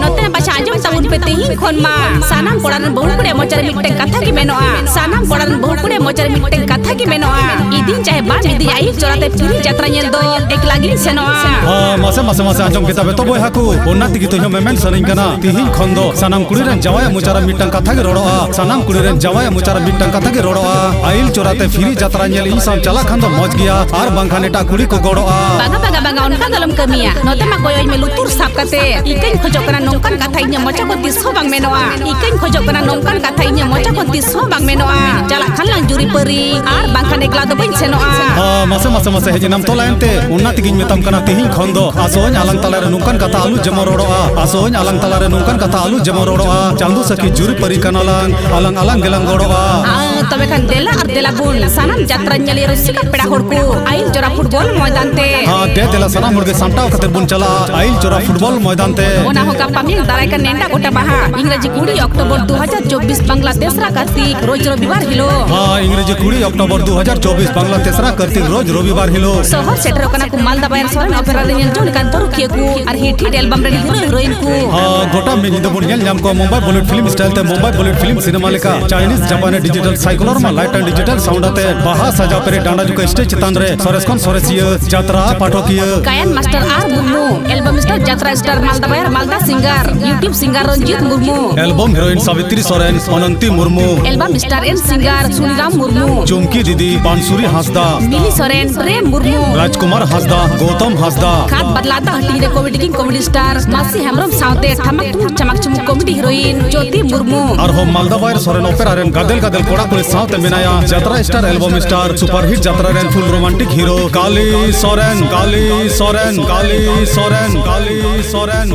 ᱱᱚᱛᱮ ᱱᱟ ᱵᱟᱪᱷᱟ ᱟᱸᱡᱚᱢ ᱛᱟᱵᱚᱱ ᱯᱮ ᱛᱮᱦᱮᱧ ᱠᱷᱚᱱ ᱢᱟ᱾ ᱥᱟᱱᱟᱢ ᱠᱚᱲᱟ ᱨᱮᱱ ᱵᱟᱹᱦᱩ ᱠᱩᱲᱤ ᱢᱚᱪᱟ ᱨᱮ ᱢᱤᱫᱴᱟᱝ ᱠᱟᱛᱷᱟ ᱜᱮ ᱢᱮᱱᱚᱜᱼᱟ᱾ ᱥᱟᱱᱟᱢ ᱠᱚᱲᱟ ᱨᱮᱱ ᱵᱟᱹᱦᱩ ᱠᱩᱲᱤ ᱢᱚᱪᱟ ᱨᱮ ᱢᱤᱫᱴᱟᱝ ᱠᱟᱛᱷᱟ ᱜᱮ ᱢᱮᱱᱚᱜᱼᱟ᱾ ᱤᱫᱤᱧ ᱪᱟᱦᱮ ᱵᱟᱢ ᱤᱫᱤᱧ, ᱟᱭᱤᱞ ᱪᱚᱨᱟ ᱛᱮ ᱯᱷᱤᱨᱤ ᱡᱟᱛᱨᱟ ᱧᱮᱞ ᱫᱚ ᱮᱠᱞᱟ ᱜᱤᱧ ᱥᱮᱱᱚᱜᱼᱟ᱾ ᱦᱚᱸ, ᱢᱟᱥᱮ, ᱢᱟᱥᱮ, ᱢᱟᱥᱮ, ᱟᱸᱡᱚᱢ ᱠᱮᱫᱟ ᱯᱮ ᱛᱚ ᱵᱚᱭᱦᱟ ᱠᱚ, ᱚᱱᱟ ᱛᱮᱜᱮ ᱛᱚ ᱤᱧ ᱦᱚᱸ ᱢᱮᱢᱮᱱ ᱥᱟᱱᱟᱧ ᱠᱟᱱᱟ᱾ ᱛᱤᱦᱤᱧ ᱠᱷᱚᱱ ᱫᱚ ᱥᱟᱱᱟᱢ ᱠᱩᱲᱤ ᱨᱮᱱ ᱡᱟᱶᱟᱭᱟᱜ ᱢᱚᱪᱟ ᱨᱮ ᱢᱤᱫᱴᱟᱝ ᱠᱟᱛᱷᱟ ᱜᱮ ᱨᱚᱲᱚᱜᱼᱟ, ᱥᱟᱱᱟᱢ ᱠᱩᱲᱤ ᱨᱮᱱ ᱡᱟᱶᱟᱭᱟᱜ ᱢᱚᱪᱟ ᱨᱮ ᱢᱤᱫᱴᱟᱝ ᱠᱟᱛᱷᱟ ᱜᱮ ᱨᱚᱲᱚᱜᱼᱟ, ᱟᱭᱤᱞ ᱪᱚᱨᱟ ᱛᱮ ᱯᱷᱤᱨᱤ ᱡᱟᱛᱨᱟ ᱧᱮᱞ ᱤᱧ ᱥᱟᱶ ᱪᱟᱞᱟᱜ ᱠᱷᱟᱱ ᱫᱚ ᱢᱚᱡᱽ ᱜᱮᱭᱟ, ᱟᱨ ᱵᱟᱝᱠᱷᱟᱱ ᱮᱴᱟᱜ ᱠᱩᱲᱤ ᱠᱚ ᱜᱚᱲᱚᱜᱼᱟ᱾ ᱵᱟᱝᱟ, ᱵᱟᱝᱟ, ᱵᱟᱝᱟ, ᱚᱱᱠᱟ ᱫᱚ ᱟᱞᱚᱢ ᱠᱟᱹᱢᱤᱭᱟ᱾ ᱱᱚᱛᱮ ᱢᱟ ᱠᱚᱭᱚᱜ ᱢᱮ ᱞᱩᱛᱩᱨ ᱥᱟᱵ ᱠᱟᱛᱮ᱾ ᱤᱠᱟᱹᱧ ᱠᱷᱚᱡᱚᱜ ᱠᱟᱱᱟ ᱱᱚᱝᱠᱟᱱ ᱠᱟᱛᱷᱟ ᱤᱧᱟᱹᱜ ᱢᱚᱪᱟ ᱠᱷᱚᱱ ᱛᱤᱥ ᱦᱚᱸ ᱵᱟᱝ ᱢᱮᱱᱚᱜᱼᱟ᱾ ᱤᱠᱟᱹᱧ ᱠᱷᱚᱡᱚᱜ ᱠᱟᱱᱟ ᱱᱚᱝᱠᱟᱱ ᱠᱟᱛᱷᱟ ᱤᱧᱟᱹᱜ ᱢᱚᱪᱟ ᱠᱷᱚᱱ ᱛᱤᱥ ᱦᱚᱸ ᱵᱟᱝ ᱢᱮᱱᱚᱜᱼᱟ᱾ ᱪᱟᱞᱟᱜ ᱠᱷᱟᱱ ᱞᱟᱝ ᱡᱩᱨᱤ ᱯᱟᱹᱨᱤ, ᱟᱨ ᱵᱟᱝᱠᱷᱟᱱ ᱮᱠᱞᱟ ᱫᱚ ᱵᱟᱹᱧ ᱥᱮᱱᱚᱜᱼᱟ᱾ ᱦᱟ, ᱢᱟᱥᱮ, ᱢᱟᱥᱮ, ᱢᱟᱥᱮ, ᱦᱮᱡ ᱮᱱᱟᱢ ᱛᱚ ᱞᱟᱭᱤᱱ ᱛᱮ᱾ ᱚᱱᱟ ᱛᱮᱜᱤᱧ ᱢᱮᱛᱟᱢ ᱠᱟᱱᱟ, ᱛᱤᱦᱤᱧ ᱠᱷᱚᱱ ᱫᱚ ᱟᱥᱚᱜ ᱟᱹᱧ ᱟᱞᱟᱝ ᱛᱟᱞᱟᱨᱮ ᱱᱚᱝᱠᱟᱱ ᱠᱟᱛᱷᱟ ᱟᱞᱚ ᱡᱮᱢᱚᱱ ᱨᱚᱲᱚᱜᱼᱟ᱾ ᱟᱥᱚᱜ ᱟᱹᱧ ᱟᱞᱟᱝ ᱛᱟᱞᱟᱨᱮ ᱱᱚᱝᱠᱟᱱ ᱠᱟᱛᱷᱟ ᱟᱞᱚ ᱡᱮᱢᱚᱱ ᱨᱚᱲᱚᱜᱼᱟ᱾ ᱪᱟᱸᱫᱚ ᱥᱟᱹᱠᱷᱤ ᱡᱩᱨᱤ ᱯᱟᱹᱨᱤ ᱠᱟᱱᱟᱞᱟᱝ, ᱟᱞᱟᱝ ᱟᱞᱟᱝ ᱜᱮᱞᱟᱝ ᱜᱚᱲᱚᱜᱼᱟ᱾ ᱟ, ᱛᱚᱵᱮ ᱠᱷᱟᱱ ᱫᱮᱞᱟ ᱟᱨ ᱫᱮᱞᱟ ᱵᱚᱱ, ᱥᱟᱱᱟᱢ ᱡᱟᱛᱨᱟ ᱧᱮᱞᱤᱭᱟᱹ ᱨᱩᱥᱤᱠᱟ ᱯᱮᱲᱟ ᱦᱚᱲ ᱠᱚ, ᱟᱭᱤᱞ ᱪᱚᱨᱟ ᱯᱷᱩᱴᱵᱚᱞ ᱢᱚᱭᱫᱟᱱ ᱛᱮ᱾ ᱦᱟ, ᱫᱮ ᱫᱮᱞᱟ ᱥᱟᱱᱟᱢ ᱦᱚᱲ ᱜᱮ ᱥᱟᱢᱴᱟᱣ ᱠᱟᱛᱮ ᱵᱚᱱ ᱪᱟᱞᱟᱜᱼᱟ ᱟᱭᱤᱞ ᱪᱚᱨᱟ ᱯᱷᱩᱴᱵᱚᱞ ᱢᱚᱭᱫᱟᱱ ᱛᱮ᱾ ᱚᱱᱟ ᱦᱚᱸ ᱜᱟᱯᱟ ᱢᱮᱭᱟᱝ ᱫᱟᱨᱟᱭ ᱠᱟᱱ ᱱᱮᱰᱟ ᱜᱚᱴᱟ ᱢᱟᱦᱟ, ᱤᱝᱨᱮᱡᱤ ᱠᱩᱲᱤ ᱚᱠᱴᱳᱵᱚᱨ ᱫᱩ ᱦᱟᱡᱟᱨ ᱪᱚᱵᱵᱤᱥ, ᱵᱟᱝᱞᱟ ᱛᱮᱥᱨᱟ ᱠᱟᱨᱛᱤᱠ, ᱨᱳᱡᱽ ᱨᱚᱵᱤᱵᱟᱨ ᱦᱤᱞᱳᱜ᱾ ᱦᱟ, ᱤᱝᱨᱮᱡᱤ ᱠᱩᱲᱤ ᱚᱠᱴᱳᱵᱚᱨ ᱫᱩ ᱦᱟᱡᱟᱨ ᱪᱚᱵᱵᱤᱥ, ᱵᱟᱝᱞᱟ ᱛᱮᱥᱨᱟ ᱠᱟᱨᱛᱤᱠ, ᱨᱳᱡᱽ ᱨᱚᱵᱤᱵᱟᱨ ᱦᱤᱞᱳᱜ᱾ ᱥᱚᱦᱚᱨ ᱥᱮᱴᱮᱨᱚᱜ ᱠᱟᱱᱟ ᱠᱚ ᱢᱟᱞᱫᱟ ᱵᱟᱭᱟᱨ ᱥᱚᱨᱮᱱ ᱚᱯᱮᱨᱟ ᱨᱮ ᱧᱮᱞ ᱡᱚᱝ ᱞᱮᱠᱟᱱ ᱯᱟᱹᱨᱩᱠᱷᱤᱭᱟᱹ ᱠᱚ ᱟᱨ ᱦᱤᱴ ᱦᱤᱴ ᱮᱞᱵᱟᱢ ᱨᱮᱱ ᱦᱤᱨᱳ ᱦᱤᱨᱳᱭᱤᱱ ᱠᱚ᱾ ᱦᱟ, ᱜᱚᱴᱟ ᱢᱤᱫ ᱧᱤᱫᱟᱹ ᱵᱚᱱ ᱧᱮᱞ ᱧᱟᱢ ᱠᱚᱣᱟ ᱢᱩᱢᱵᱟᱭ ᱵᱚᱞᱤᱣᱩᱰ ᱯᱷᱤᱞᱢ ᱥᱴᱟᱭᱤᱞ ᱛᱮ ᱢᱩᱢᱵᱟᱭ ᱵᱚᱞᱤᱣᱩᱰ ᱯᱷᱤᱞᱢ ᱥᱤᱱᱮᱢᱟ ᱞᱮᱠᱟ᱾ ᱪᱟᱭᱱᱤᱡᱽ ᱡᱟᱯᱟᱱᱤ ᱰᱤᱡᱤᱴᱟᱞ ᱥᱟᱭᱠᱞᱚᱨ ᱢᱟ ᱞᱟᱭᱤᱴ ᱮᱱᱰ ᱰᱤᱡᱤᱴᱟᱞ ᱥᱟᱣᱩᱱᱰ ᱟᱛᱮ ᱵᱟᱦᱟ ᱥᱟᱡᱟᱣ ᱯᱮᱨᱮ ᱰᱟᱸᱰᱟ ᱡᱩᱠᱟ ᱥᱴᱮᱡᱽ ᱪᱮᱛᱟᱱ ᱨᱮ ᱥᱚᱨᱮᱥ ᱠᱷᱚᱱ ᱥᱚᱨᱮᱥᱤᱭᱟᱹ ᱡᱟᱛᱨᱟ ᱯᱟᱴᱷᱚᱠᱤᱭᱟᱹ᱾ ᱜᱟᱭᱟᱱ ᱢᱟᱥᱴᱟᱨ ᱟᱨ ᱢᱩᱨᱢᱩ, ᱮᱞᱵᱟᱢ ᱥᱴᱟᱨ ᱡᱟᱛᱨᱟ ᱥᱴᱟᱨ ᱢᱟᱞᱫᱟ ᱵᱟᱭᱟᱨ Malda singer, YouTube singer Ranjit Murmu. Album heroine Sabitri Soren, Ananti Murmu. Album star and singer Suniram Murmu. ᱪᱩᱢᱠᱤ ᱫᱤᱫᱤ, ᱯᱟᱱᱥᱩᱨᱤ ᱦᱟᱸᱥᱫᱟ᱾ ᱢᱤᱞᱤ ᱥᱚᱨᱮᱱ, ᱯᱨᱮᱢ ᱢᱩᱨᱢᱩ᱾ ᱨᱟᱡᱽᱠᱩᱢᱟᱨ ᱦᱟᱸᱥᱫᱟ, ᱜᱳᱛᱚᱢ ᱦᱟᱸᱥᱫᱟ᱾ ᱠᱷᱟᱫ ᱵᱟᱫᱞᱟᱛᱟ ᱦᱟᱹᱴᱤᱧ ᱨᱮ ᱠᱚᱢᱮᱰᱤ ᱠᱤᱝ ᱠᱚᱢᱮᱰᱤ ᱥᱴᱟᱨ ᱢᱟᱹᱥᱤ ᱦᱮᱢᱵᱨᱚᱢ ᱥᱟᱶᱛᱮ ᱴᱷᱟᱢᱟᱠ ᱴᱷᱩᱢᱩᱠ ᱪᱟᱢᱟᱠ ᱪᱩᱢᱩᱠ ᱠᱚᱢᱮᱰᱤ ᱦᱤᱨᱳᱭᱤᱱ ᱡᱳᱛᱤ ᱢᱩᱨᱢᱩ᱾ ᱟᱨᱦᱚᱸ ᱢᱟᱞᱫᱟ ᱵᱟᱭᱟᱨ ᱥᱚᱨᱮᱱ ᱚᱯᱮᱨᱟ ᱨᱮᱱ ᱜᱟᱫᱮᱞ ᱜᱟᱫᱮᱞ ᱠᱚᱲᱟ ᱠᱩᱲᱤ ᱥᱟᱶᱛᱮ ᱢᱮᱱᱟᱭᱟ ᱡᱟᱛᱨᱟ ᱥᱴᱟᱨ ᱮᱞᱵᱚᱢ ᱥᱴᱟᱨ ᱥᱩᱯᱟᱨᱦᱤᱴ ᱡᱟᱛᱨᱟ ᱨᱮᱱ ᱯᱷᱩᱞ ᱨᱳᱢᱟᱱᱴᱤᱠ ᱦᱤᱨᱳ ᱠᱟᱞᱤ ᱥᱚᱨᱮᱱ, ᱠᱟᱞᱤ ᱥᱚᱨᱮᱱ, ᱠᱟᱞᱤ ᱥᱚᱨᱮᱱ, ᱠᱟᱞᱤ ᱥᱚᱨᱮᱱ᱾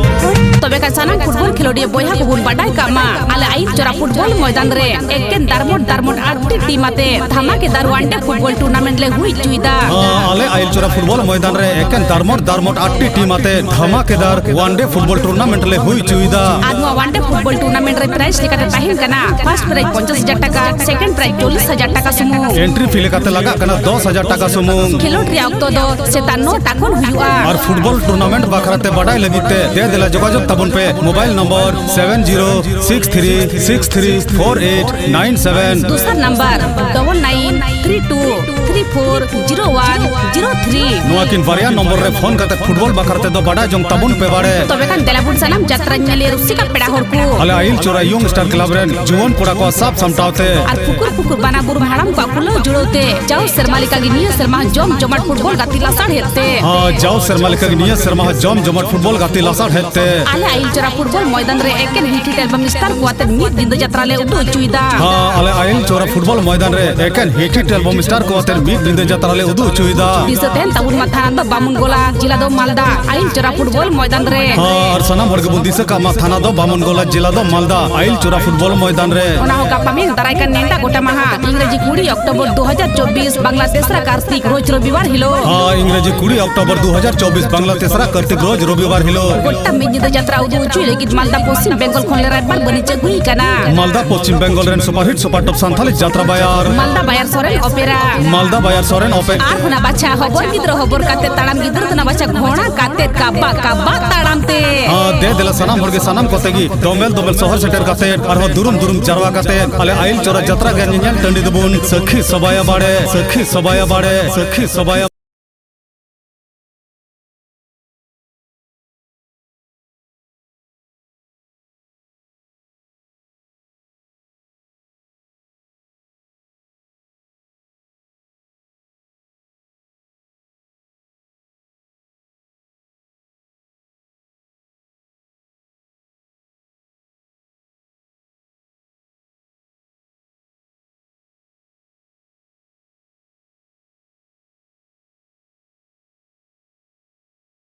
ᱛᱚᱵᱮ ᱠᱷᱟᱱ ᱥᱟᱱᱟᱢ ᱯᱷᱩᱴᱵᱚᱞ ᱠᱷᱮᱞᱳᱰᱤᱭᱟᱹ ᱵᱚᱭᱦᱟ ᱠᱚᱵᱚᱱ ᱵᱟᱰᱟᱭ ᱠᱟᱜ ᱢᱟ, ᱟᱞᱮ ᱟᱭᱤᱞ ᱪᱚᱨᱟ ᱯᱷᱩᱴᱵᱚᱞ ᱢᱚᱭᱫᱟᱱ ᱨᱮ ᱮᱠᱮᱱ ᱫᱟᱨᱢᱚᱴ ᱫᱟᱨᱢᱚᱴ ᱟᱴᱴᱤ ᱴᱤᱢ ᱟᱛᱮ ᱫᱷᱟᱢᱟᱠᱮᱫᱟᱨ ᱣᱟᱱᱰᱮ ᱯᱷᱩᱴᱵᱚᱞ ᱴᱩᱨᱱᱟᱢᱮᱱᱴ ᱞᱮ ᱦᱩᱭ ᱦᱚᱪᱚᱭᱮᱫᱟ᱾ ᱦᱚᱸ, ᱟᱞᱮ ᱟᱭᱤᱞ ᱪᱚᱨᱟ ᱯᱷᱩᱴᱵᱚᱞ ᱢᱚᱭᱫᱟᱱ ᱨᱮ ᱮᱠᱮᱱ ᱫᱟᱨᱢᱚᱴ ᱫᱟᱨᱢᱚᱴ ᱟᱴᱴᱤ ᱴᱤᱢ ᱟᱛᱮ ᱫᱷᱟᱢᱟᱠᱮᱫᱟᱨ ᱣᱟᱱᱰᱮ ᱯᱷᱩᱴᱵᱚᱞ ᱴᱩᱨᱱᱟᱢᱮᱱᱴ ᱞᱮ ᱦᱩᱭ ᱦᱚᱪᱚᱭᱮᱫᱟ᱾ ᱟᱨ ᱱᱚᱣᱟ ᱣᱟᱱᱰᱮ ᱯᱷᱩᱴᱵᱚᱞ ᱴᱩᱨᱱᱟᱢᱮᱱᱴ ᱨᱮ ᱯᱨᱟᱭᱤᱡᱽ ᱞᱮᱠᱟᱛᱮ ᱛᱟᱦᱮᱱ ᱠᱟᱱᱟ ᱯᱷᱟᱨᱥᱴ ᱯᱨᱟᱭᱤᱡᱽ ᱯᱚᱧᱪᱟᱥ ᱦᱟᱡᱟᱨ ᱴᱟᱠᱟ, ᱥᱮᱠᱮᱱᱰ ᱯᱨᱟᱭᱤᱡᱽ ᱪᱚᱞᱞᱤᱥ ᱦᱟᱡᱟᱨ ᱴᱟᱠᱟ ᱥᱩᱢᱩᱝ᱾ ᱮᱱᱴᱨᱤ ᱯᱷᱤ ᱞᱮᱠᱟᱛᱮ ᱞᱟᱜᱟᱜ ᱠᱟᱱᱟ ᱫᱚᱥ ᱦᱟᱡᱟᱨ ᱴᱟᱠᱟ ᱥᱩᱢᱩᱝ᱾ ᱠᱷᱮᱞᱳᱰ ᱨᱮᱭᱟᱜ ᱚᱠᱛᱚ ᱫᱚ ᱥᱮᱛᱟᱜ ᱱᱚ ᱴᱟ ᱠᱷᱚᱱ ᱦᱩᱭᱩᱜᱼᱟ᱾ ᱟᱨ ᱯᱷᱩᱴᱵᱚᱞ ᱴᱩᱨᱱᱟᱢᱮᱱᱴ ᱵᱟᱠᱷᱨᱟ ᱛᱮ ᱵᱟᱰᱟᱭ ᱞᱟᱹᱜᱤᱫ ᱛᱮ ᱫᱮ ᱫᱮᱞᱟ ᱡᱳᱜᱟᱡᱳᱜᱽ ᱛᱟᱵᱚᱱ ᱯᱮ mobile number seven zero six three six three four eight nine seven. ᱫᱚᱥᱟᱨ number double nine three two three four zero one zero three. ᱱᱚᱣᱟ ᱠᱤᱱ ᱵᱟᱨᱭᱟ ᱱᱚᱢᱵᱚᱨ ᱨᱮ ᱯᱷᱳᱱ ᱠᱟᱛᱮ ᱯᱷᱩᱴᱵᱚᱞ ᱵᱟᱠᱷᱨᱟ ᱛᱮᱫᱚ ᱵᱟᱰᱟᱭ ᱡᱚᱝ ᱛᱟᱵᱚᱱ ᱯᱮ ᱵᱟᱲᱮ᱾ ᱛᱚᱵᱮ ᱠᱷᱟᱱ ᱫᱮᱞᱟ ᱵᱚᱱ ᱥᱟᱱᱟᱢ ᱡᱟᱛᱨᱟ ᱧᱮᱞᱮ ᱨᱩᱥᱤᱠᱟ ᱯᱮᱲᱟ ᱦᱚᱲ ᱠᱚ᱾ ᱟᱞᱮ ᱟᱭᱤᱞ ᱪᱚᱨᱟ ᱭᱚᱝ ᱥᱴᱟᱨ ᱠᱞᱟᱵᱽ ᱨᱮᱱ ᱡᱩᱣᱟᱹᱱ ᱠᱚᱲᱟ ᱠᱚᱣᱟᱜ ᱥᱟᱵ ᱥᱟᱢᱴᱟᱣ ᱛᱮ ᱟᱨ ᱯᱩᱠᱩᱨ ᱯᱩᱠᱩᱨ ᱵᱟᱱᱟ ᱵᱩᱨᱩ ᱦᱟᱲᱟᱢ ᱠᱚᱣᱟᱜ ᱠᱩᱞᱟᱹᱣ ᱡᱩᱲᱟᱹᱣ ᱛᱮ ᱡᱟᱣ ᱥᱮᱨᱢᱟ ᱞᱮᱠᱟ ᱜᱮ ᱱᱤᱭᱟᱹ ᱥᱮᱨᱢᱟ ᱦᱚᱸ ᱡᱚᱢ ᱡᱚᱢᱟᱴ ᱯᱷᱩᱴᱵᱚᱞ ᱜᱟᱛᱮ ᱞᱟᱥᱟᱲᱦᱮᱫ ᱛᱮ᱾ ᱦᱚᱸ, ᱡᱟᱣ ᱥᱮᱨᱢᱟ ᱞᱮᱠᱟ ᱜᱮ ᱱᱤᱭᱟᱹ ᱥᱮᱨᱢᱟ ᱦᱚᱸ ᱡᱚᱢ ᱡᱚᱢᱟᱴ ᱯᱷᱩᱴᱵᱚᱞ ᱜᱟᱛᱮ ᱞᱟᱥᱟᱲᱦᱮᱫ ᱛᱮ᱾ ᱟᱞᱮ ᱟᱭᱤᱞ ᱪᱚᱨᱟ ᱯᱷᱩᱴᱵᱚᱞ ᱢᱚᱭᱫᱟᱱ ᱨᱮ ᱮᱠᱮᱱ ᱦᱤᱴ ᱦᱤᱴ ᱮᱞᱵᱟᱢ ᱥᱴᱟᱨ ᱠᱚ ᱟᱛᱮ ᱢᱤᱫ ᱧᱤᱫᱟᱹ ᱡᱟᱛᱨᱟ ᱞᱮ ᱩᱫᱩᱜ ᱦᱚᱪᱚᱭᱮᱫᱟ᱾ ᱦᱚᱸ, ᱟᱞᱮ ᱟᱭᱤᱞ ᱪᱚᱨᱟ ᱯᱷᱩᱴᱵᱚᱞ ᱢᱚᱭᱫᱟᱱ ᱨᱮ ᱮᱠᱮᱱ ᱦᱤᱴ ᱦᱤᱴ ᱮᱞᱵᱟᱢ ᱥᱴᱟᱨ ᱠᱚ ᱟᱛᱮ ᱢᱤᱫ ᱧᱤᱫᱟᱹ ᱡᱟᱛᱨᱟ ᱞᱮ ᱩᱫᱩᱜ ᱦᱚᱪᱚᱭᱮᱫᱟ᱾ ᱫᱤᱥᱟᱹ ᱛᱟᱦᱮᱱ ᱛᱟᱵᱚᱱ ᱢᱟ, ᱛᱷᱟᱱᱟ ᱫᱚ ᱵᱟᱢᱩᱱ ᱜᱚᱞᱟ, ᱡᱮᱞᱟ ᱫᱚ ᱢᱟᱞᱫᱟ᱾ ᱟᱭᱤᱞ ᱪᱚᱨᱟ ᱯᱷᱩᱴᱵᱚᱞ ᱢᱚᱭᱫᱟᱱ ᱨᱮ᱾ ᱦᱚᱸ, ᱟᱨ ᱥᱟᱱᱟᱢ ᱦᱚᱲ ᱜᱮᱵᱚᱱ ᱫᱤᱥᱟᱹ ᱠᱟᱜ ᱢᱟ, ᱛᱷᱟᱱᱟ ᱫᱚ ᱵᱟᱢᱚᱱ ᱜᱚᱞᱟ, ᱡᱮᱞᱟ ᱫᱚ ᱢᱟᱞᱫᱟ᱾ ᱟᱭᱤᱞ ᱪᱚᱨᱟ ᱯᱷᱩᱴᱵᱚᱞ ᱢᱚᱭᱫᱟᱱ ᱨᱮ᱾ ᱚᱱᱟ ᱦᱚᱸ ᱜᱟᱯᱟ ᱢᱮᱭᱟᱝ ᱫᱟᱨᱟᱭ ᱠᱟᱱ ᱱᱮᱰᱟ ᱜᱚᱴᱟ ᱢᱟᱦᱟ, ᱤᱝᱨᱮᱡᱤ ᱠᱩᱲᱤ ᱚᱠᱴᱳᱵᱚᱨ ᱫᱩ ᱦᱟᱡᱟᱨ ᱪᱚᱵᱵᱤᱥ, ᱵᱟᱝᱞᱟ ᱛᱮᱥᱨᱟ ᱠᱟᱨᱛᱤᱠ, ᱨᱳᱡᱽ ᱨᱚᱵᱤᱵᱟᱨ ᱦᱤᱞᱳᱜ᱾ ᱦᱚᱸ, ᱤᱝᱨᱮᱡᱤ ᱠᱩᱲᱤ ᱚᱠᱴᱳᱵᱚᱨ ᱫᱩ ᱦᱟᱡᱟᱨ ᱪᱚᱵᱵᱤᱥ, ᱵᱟᱝᱞᱟ ᱛᱮᱥᱨᱟ ᱠᱟᱨᱛᱤᱠ, ᱨᱳᱡᱽ ᱨᱚᱵᱤᱵᱟᱨ ᱦᱤᱞᱳᱜ᱾ ᱜᱚᱴᱟ ᱢᱤᱫ ᱧᱤᱫᱟᱹ ᱡᱟᱛᱨᱟ ᱩᱫᱩᱜ ᱦᱚᱪᱚᱭ ᱞᱟᱹᱜᱤᱫ ᱢᱟᱞᱫᱟ ᱯᱚᱥᱪᱤᱢ ᱵᱮᱝᱜᱚᱞ ᱠᱷᱚᱱ ᱞᱮ ᱨᱟᱭᱵᱟᱨ ᱵᱟᱹᱱᱤᱡ ᱟᱹᱜᱩᱭ ᱠᱟᱱᱟ᱾ ᱢᱟᱞᱫᱟ ᱯᱚᱥᱪᱤᱢ ᱵᱮᱝᱜᱚᱞ ᱨᱮᱱ ᱥᱩᱯᱟᱨᱦᱤᱴ ᱥᱩᱯᱟᱨ ᱴᱚᱯ ᱥᱟᱱᱛᱷᱟᱞᱤ ᱡᱟᱛᱨᱟ ᱵᱟᱭᱟᱨ᱾ ᱢᱟᱞᱫᱟ ᱵᱟᱭᱟᱨ ᱥᱚᱨᱮᱱ ᱚᱯᱮᱨᱟ᱾ ᱢᱟᱞᱫᱟ ᱵᱟᱭᱟᱨ ᱥᱚᱨᱮᱱ ᱚᱯᱮᱨᱟ᱾ ᱟᱨ ᱦᱚᱸ ᱱᱟ ᱵᱟᱪᱷᱟ ᱦᱚᱵᱚᱨ ᱜᱤᱫᱽᱨᱟᱹ ᱦᱚᱵᱚᱨ ᱠᱟᱛᱮ ᱛᱟᱲᱟᱢ ᱜᱤᱫᱽᱨᱟᱹ ᱫᱚ ᱱᱟ ᱵᱟᱪᱷᱟ ᱜᱷᱚᱲᱟ ᱠᱟᱛᱮ ᱠᱟᱵᱟ ᱠᱟᱵᱟ ᱛᱟᱲᱟᱢ ᱛᱮ᱾ ᱦᱚᱸ, ᱫᱮ ᱫᱮᱞᱟ ᱥᱟᱱᱟᱢ ᱦᱚᱲ ᱜᱮ ᱥᱟᱱᱟᱢ ᱠᱚᱛᱮ ᱜᱮ ᱫᱚᱢᱮᱞ ᱫᱚᱢᱮᱞ ᱥᱚᱦᱚᱨ ᱥᱮᱴᱮᱨ ᱠᱟᱛᱮ ᱟᱨᱦᱚᱸ ᱫᱩᱨᱩᱢ ᱫᱩᱨᱩᱢ ᱡᱟᱨᱣᱟ ᱠᱟᱛᱮ ᱟᱞᱮ ᱟᱭᱤᱞ ᱪᱚᱨᱟ ᱡᱟᱛᱨᱟ ᱜᱮ ᱧᱮᱧᱮᱞ ᱴᱟᱺᱰᱤ ᱫᱚᱵᱚᱱ ᱥᱟᱹᱠᱷᱤ ᱥᱚᱵᱟᱭᱟ ᱵᱟᱲᱮ, ᱥᱟᱹᱠᱷᱤ ᱥᱚᱵᱟᱭᱟ ᱵᱟᱲᱮ, ᱥᱟᱹᱠᱷᱤ ᱥᱚᱵᱟᱭᱟ